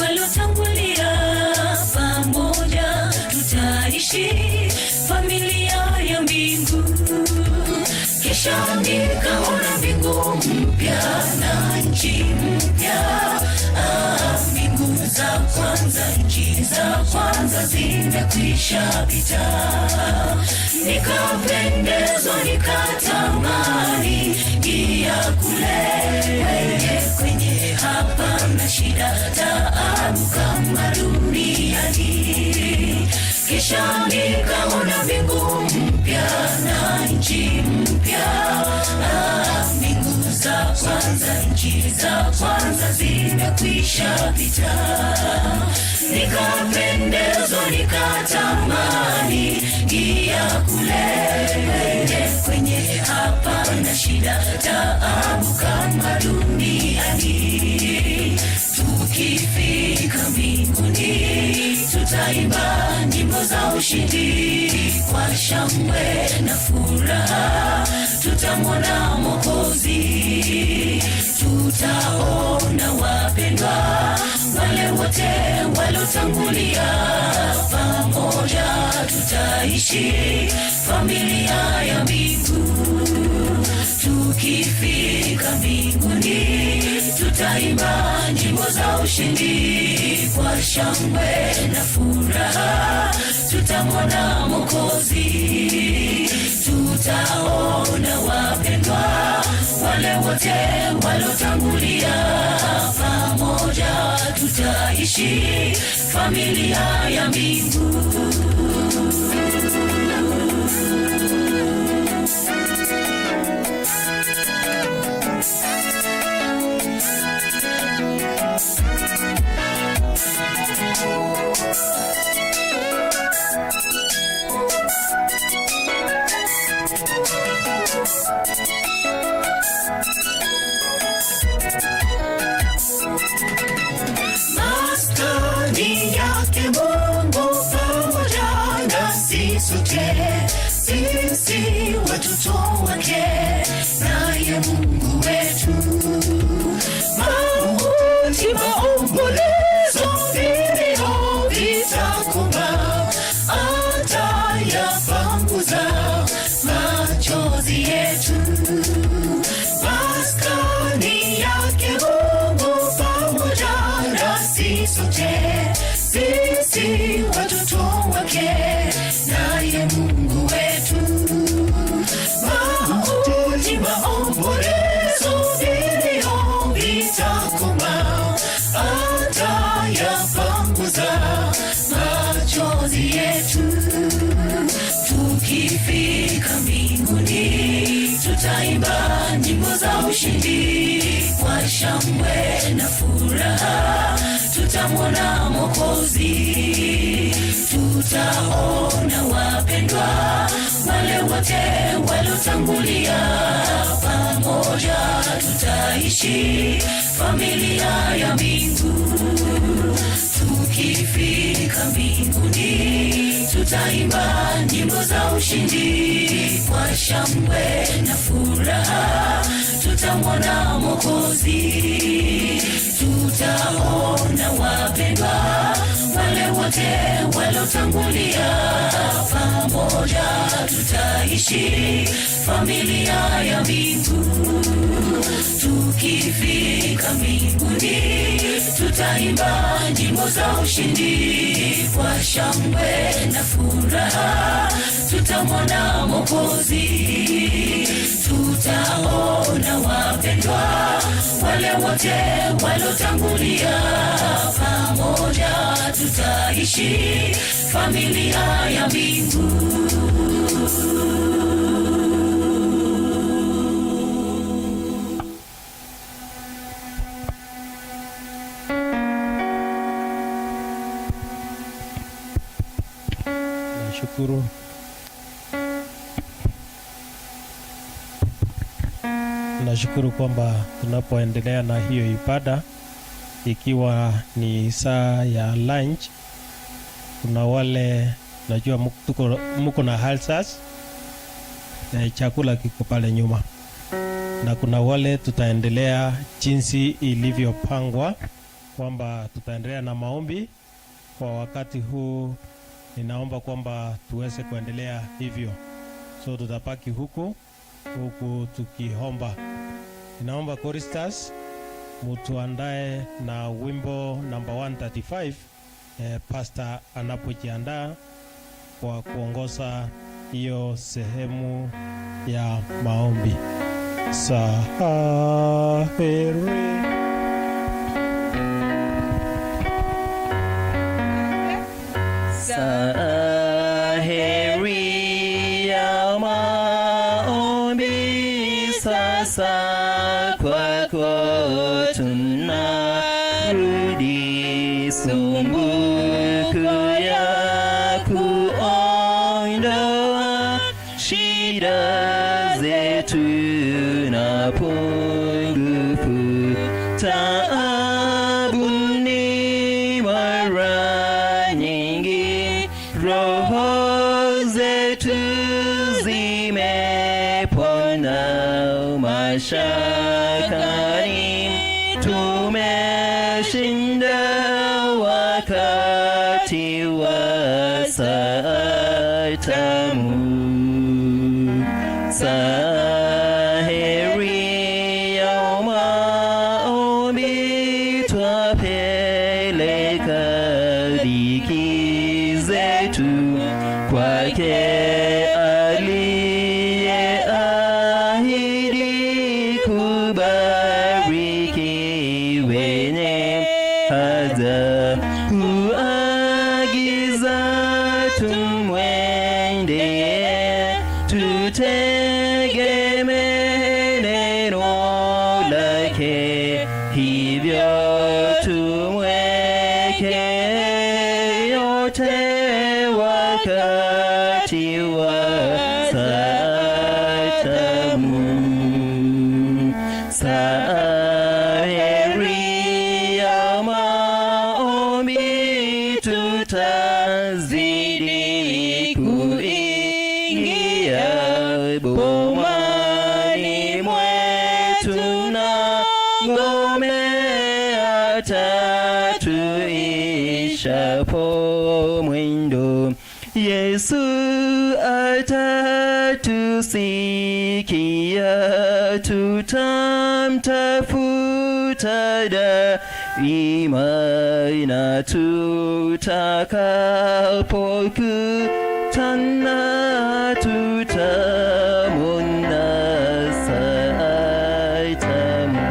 waliotangulia, pamoja tutaishi familia ya mbingu. Kisha nikaona mbingu mpya na nchi mpya, mbingu za kwanza, nchi za kwanza zimekwisha pita. Nikapendezwa, nikatamani gia kule kwenye hapana shida, taabu kama duniani. Kisha nikaona mbingu mpya nchi mpya. Ah, mbingu za kwanza, nchi za kwanza zimekwisha pita. Nikapendezwa, nikatamani gia kule kwenye hapana shida, taabu kama duniani. Tukifika mbinguni, tutaimba nyimbo za ushindi kwa shangwe na furaha, tutamwona Mwokozi, tutaona wapendwa wale wote walotangulia, pamoja tutaishi familia ya mbingu. Tukifika mbinguni, tutaimba nyimbo za ushindi kwa shangwe na furaha, tutamwona Mwokozi, tutaona wapendwa wale wote walotangulia, pamoja tutaishi familia ya mbingu. Maskani yake Mungu pamoja nasi sote, sisi watoto wake, naye Mungu wetu. Mauti, maombolezo, vilio vitakoma, atayapanguza machozi yetu. Maskani yake Mungu pamoja nasi sote, sisi watoto wake, naye Mungu wetu. Mauti, maombolezo, vilio vitakoma, atayapanguza machozi yetu. Tukifika mbinguni, tutaimba nyimbo za ushindi kwa shangwe na furaha, tutamwona Mwokozi, tutaona wapendwa wale wote walotangulia, pamoja tutaishi familia ya mbingu. Tukifika mbinguni, tutaimba nyimbo za ushindi kwa shangwe na furaha, tutamwona Mwokozi, tutaona wapendwa wale wote walotangulia, pamoja tutaishi familia ya mbingu. Tukifika mbinguni, tutaimba nyimbo za ushindi kwa shangwe na furaha, tutamwona Mwokozi, tutaona wapendwa wale wote walotangulia, pamoja tutaishi familia ya mbingu. Nashukuru, nashukuru kwamba tunapoendelea na hiyo ibada, ikiwa ni saa ya lunch, kuna wale najua muko na ulcers, chakula kiko pale nyuma, na kuna wale tutaendelea jinsi ilivyopangwa kwamba tutaendelea na maombi kwa wakati huu. Ninaomba kwamba tuweze kuendelea hivyo, so tutabaki huku huku tukiomba. Ninaomba choristers mutuandae na wimbo namba 135, pastor anapojiandaa kwa kuongoza hiyo sehemu ya maombi. Saheri. Saheri ya maombi. Roho zetu zimepona mashakani, tumeshinda wakati wa saa tamu. Saa heri ya maombi, twapeleka dhiki zetu kwake aliye ahidi kubariki wenye haja, huagiza tumwende, tutegemee neno lake, hivyo tumweke yote wakati wa saa tamu. Saa heri ya maombi, tutazidi kuingia bomani mwetu na ngome hata tuishapo mwendo. Yesu atatusikia, tutamtafuta daima, na tutakapokutana tutamwona saa tamu.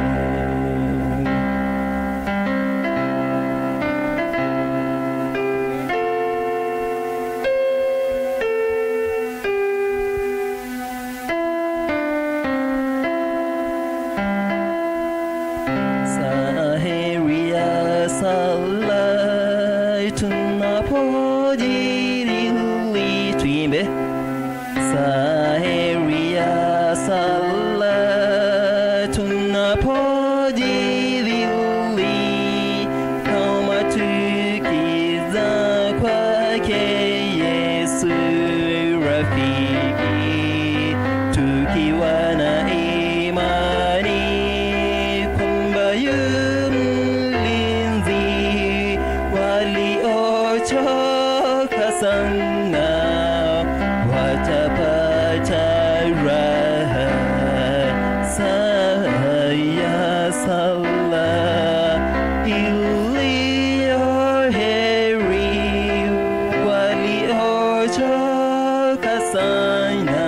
Saa heri ya sala tunapojadili, tuimbe. Saa heri ya sala tunapojadili, kama tukija kwake Yesu rafiki, tukiwa na imani kwamba yu mlinzi, waliochoka sana watapata raha. Saa ya sala iliyo heri, waliochoka sana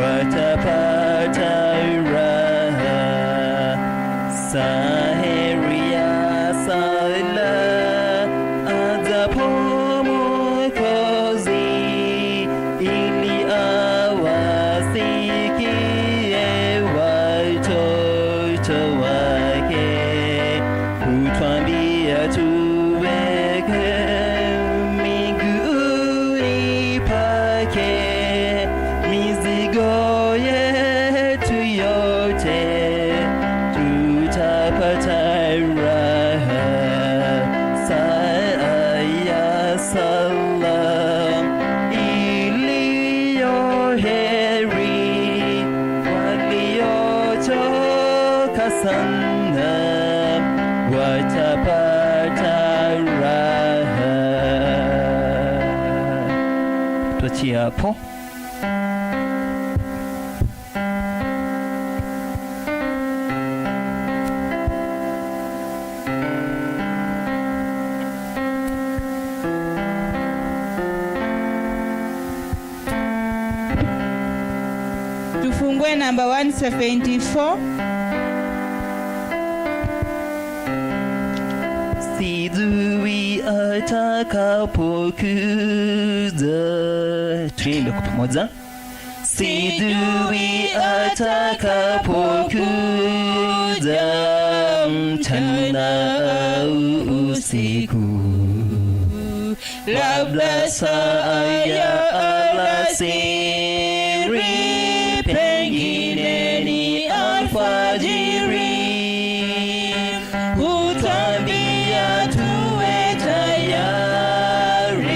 watapata raha. Saa heri ya sala ajapo Mwokozi, ili awasikie watoto wake, hutwambia tuweke miguuni pake mizigo yetu yote, tutapata raha. Saa ya sala iliyo heri, waliochoka sana watapata raha. Tuachie hapo. Tufungue namba 174. Sijui atakapokuja, tuimbe kwa pamoja. Sijui atakapokuja, mchana au usiku, labda saa ya alasiri, pengine ni alfajiri. Hutwambia tuwe tayari.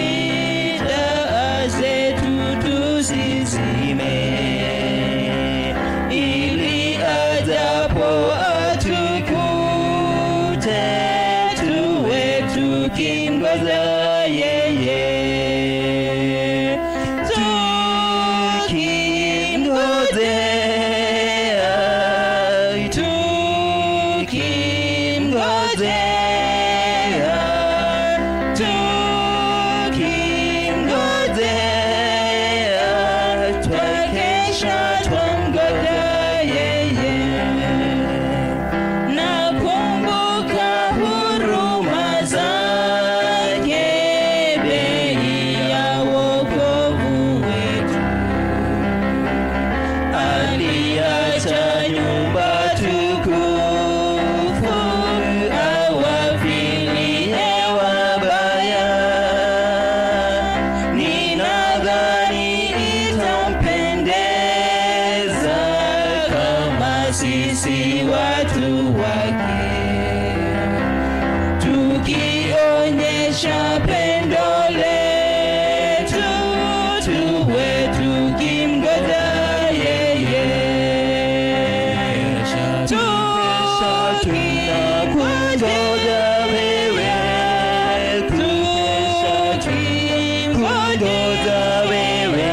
Tunakungoja wewe,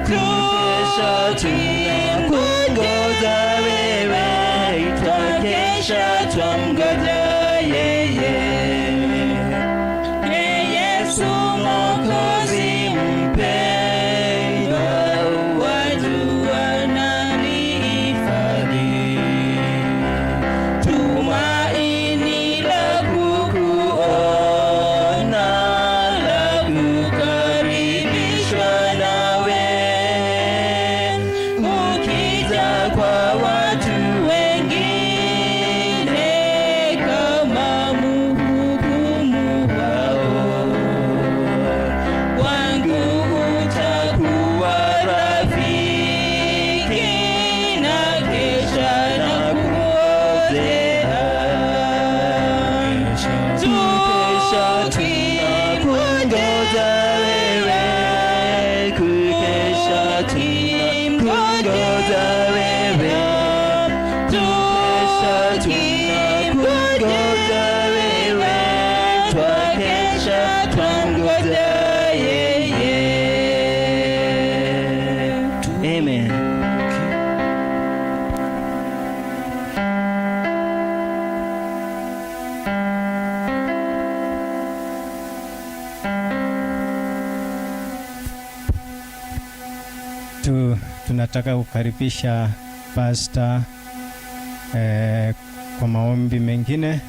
kukesha tunakungoja wewe, twakesha twamgoja yeye. Yesu Mwokozi mpendwa, wajua nalihifadhi tumaini la kukuona, la kukaribishwa nawe, ukija kwa watu wengine kama mhukumu wao, kwangu utakuwa rafiki na kesha na kungojea. Tukesha tunakungoja wewe, kukesha tunakungoja wewe, tukesha tunakungoja wewe, twakesha twangoja yeye. Amen. Tunataka kukaribisha pastor kwa maombi mengine,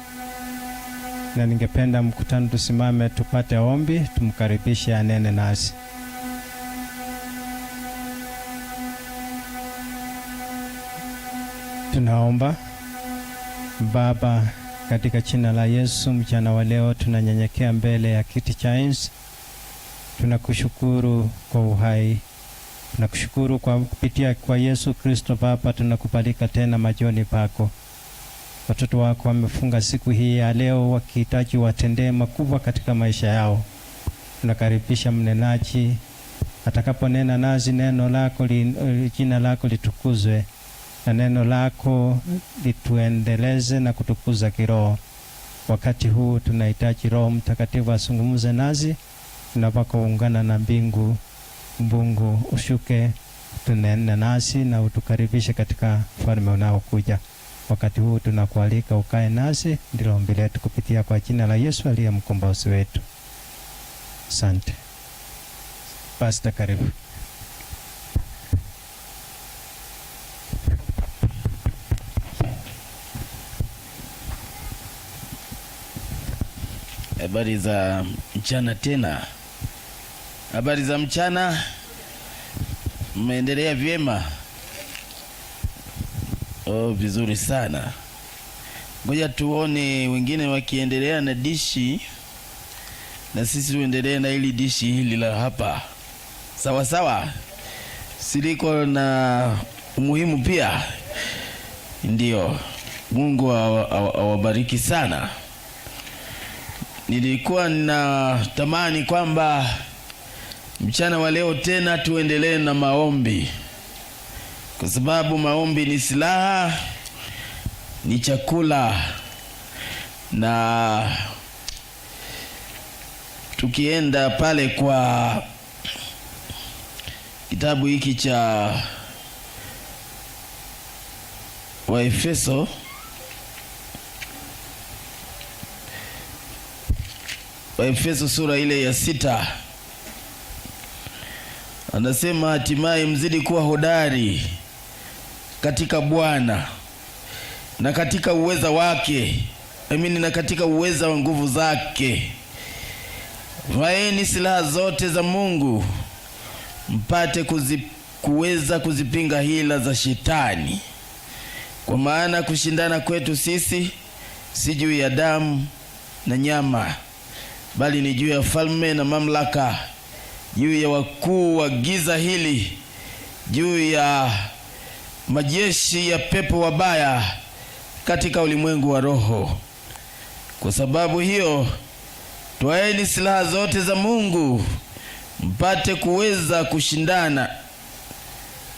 na ningependa mkutano tusimame tupate ombi, tumkaribishe anene nasi. Tunaomba. Baba, katika jina la Yesu, mchana wa leo tunanyenyekea mbele ya kiti cha enzi. Tunakushukuru kwa uhai, tunakushukuru kwa kupitia kwa Yesu Kristo. Baba, tunakubalika tena machoni pako. Watoto wako wamefunga siku hii ya leo wakihitaji watendee makubwa katika maisha yao. Tunakaribisha mnenaji atakaponena nasi, neno lako jina lako litukuzwe na neno lako lituendeleze na kutukuza kiroho. Wakati huu tunahitaji Roho Mtakatifu azungumze nasi tunapoungana na mbingu. Mungu ushuke, tunene nasi na utukaribishe katika ufalme unaokuja. Wakati huu tunakualika ukae nasi, ndilo ombi letu kupitia kwa jina la Yesu aliye mkombozi wetu. Asante. Pastor, karibu. Habari za mchana tena. Habari za mchana. Mmeendelea vyema? Oh, vizuri sana. Ngoja tuone wengine wakiendelea na dishi na sisi tuendelee na hili dishi hili la hapa. Sawa sawa. Siliko na umuhimu pia. Ndio. Mungu awabariki sana. Nilikuwa natamani kwamba mchana wa leo tena tuendelee na maombi, kwa sababu maombi ni silaha, ni chakula, na tukienda pale kwa kitabu hiki cha Waefeso Waefeso sura ile ya 6, anasema hatimaye mzidi kuwa hodari katika Bwana na katika uweza wake, na katika uweza wa nguvu zake. Vaeni silaha zote za Mungu mpate kuweza kuzipinga hila za shetani. Kwa maana kushindana kwetu sisi si juu ya damu na nyama, bali ni juu ya falme na mamlaka, juu ya wakuu wa giza hili, juu ya majeshi ya pepo wabaya katika ulimwengu wa roho. Kwa sababu hiyo, twaeni silaha zote za Mungu mpate kuweza kushindana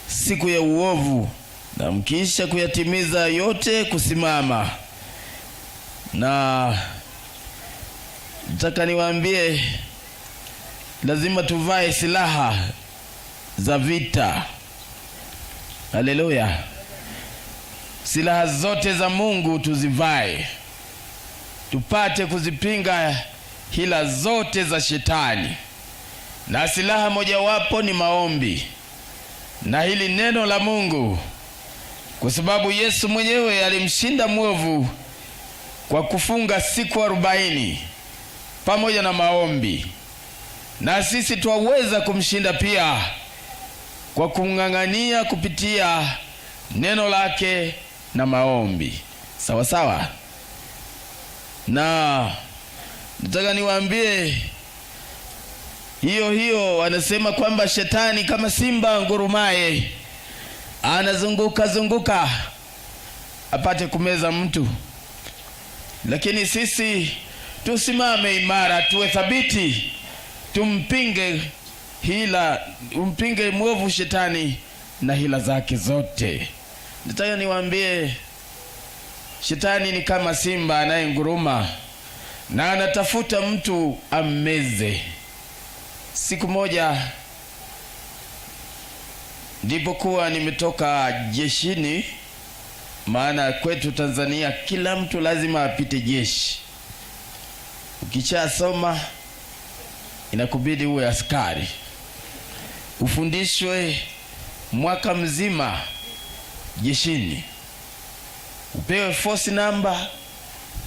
siku ya uovu, na mkisha kuyatimiza yote kusimama. Na nataka niwaambie Lazima tuvae silaha za vita. Haleluya! Silaha zote za Mungu tuzivae, tupate kuzipinga hila zote za shetani. Na silaha mojawapo ni maombi na hili neno la Mungu, kwa sababu Yesu mwenyewe alimshinda mwovu kwa kufunga siku 40 pamoja na maombi, na sisi twaweza kumshinda pia kwa kumng'ang'ania kupitia neno lake na maombi. Sawa sawa. Na nataka niwaambie hiyo hiyo, wanasema kwamba shetani kama simba ngurumaye anazunguka zunguka apate kumeza mtu, lakini sisi tusimame imara, tuwe thabiti, tumpinge hila, umpinge mwovu shetani na hila zake zote. Nataka niwaambie, shetani ni kama simba anayenguruma na anatafuta mtu ammeze. Siku moja ndipo kuwa nimetoka jeshini, maana kwetu Tanzania kila mtu lazima apite jeshi. Ukishasoma inakubidi uwe askari, ufundishwe mwaka mzima jeshini, upewe force number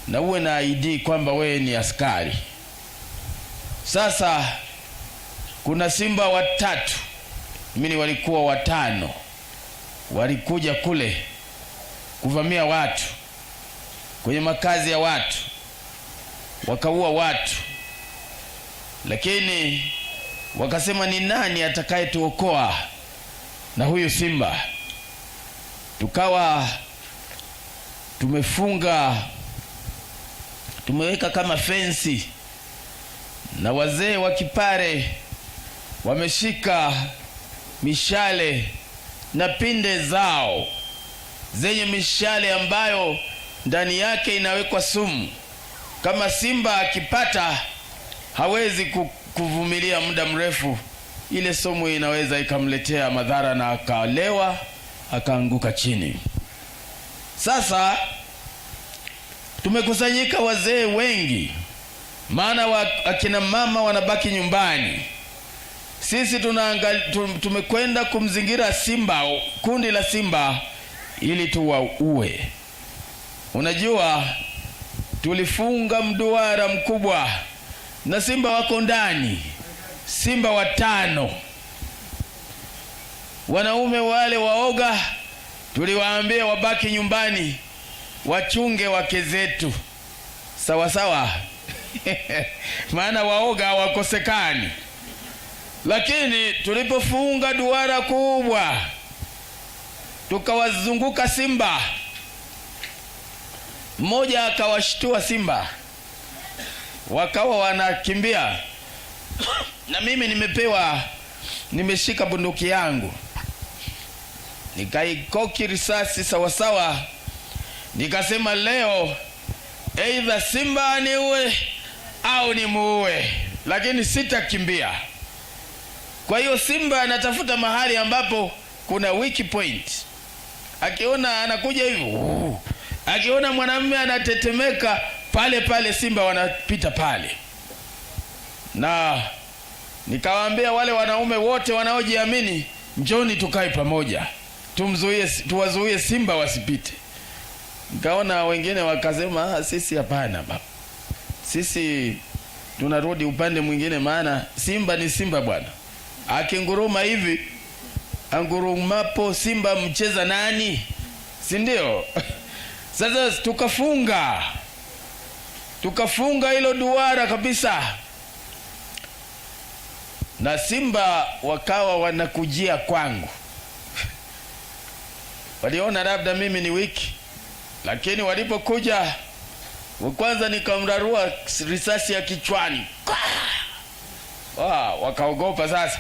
na uwe na ID kwamba wewe ni askari. Sasa kuna simba watatu, mimi walikuwa watano, walikuja kule kuvamia watu kwenye makazi ya watu, wakaua watu, lakini wakasema ni nani atakayetuokoa na huyu simba? Tukawa tumefunga, tumeweka kama fensi, na wazee wa Kipare wameshika mishale na pinde zao zenye mishale ambayo ndani yake inawekwa sumu. Kama simba akipata hawezi kuvumilia muda mrefu, ile sumu inaweza ikamletea madhara na akalewa akaanguka chini. Sasa tumekusanyika wazee wengi, maana akina mama wanabaki nyumbani. Sisi tumekwenda kumzingira simba, kundi la simba, ili tuwaue. Unajua, tulifunga mduara mkubwa na simba wako ndani, simba watano. Wanaume wale waoga tuliwaambia wabaki nyumbani wachunge wake zetu, sawa sawa. Maana waoga hawakosekani. Lakini tulipofunga duara kubwa tukawazunguka simba, mmoja akawashtua simba, wakawa wanakimbia na mimi nimeshika bunduki yangu, nikaikoki risasi sawasawa, nikasema leo aidha simba aniue au nimuue, lakini sitakimbia. Kwa hiyo simba anatafuta mahali ambapo kuna weak point. Akiona anakuja hivi, akiona mwanamume anatetemeka pale pale, simba wanapita pale. Na nikawaambia wale wanaume wote wanaojiamini, njoni tukae pamoja, tumzuie, tuwazuie simba wasipite. Nikaona wengine wakasema, sisi hapana baba, sisi tunarudi upande mwingine, maana simba ni simba bwana, akinguruma hivi, angurumapo simba mcheza nani, si ndio? Sasa tukafunga hilo duara kabisa, na simba wakawa wanakujia kwangu. Waliona labda mimi ni wiki, lakini walipokuja kwanza nikamrarua risasi ya kichwani, wakaogopa sasa.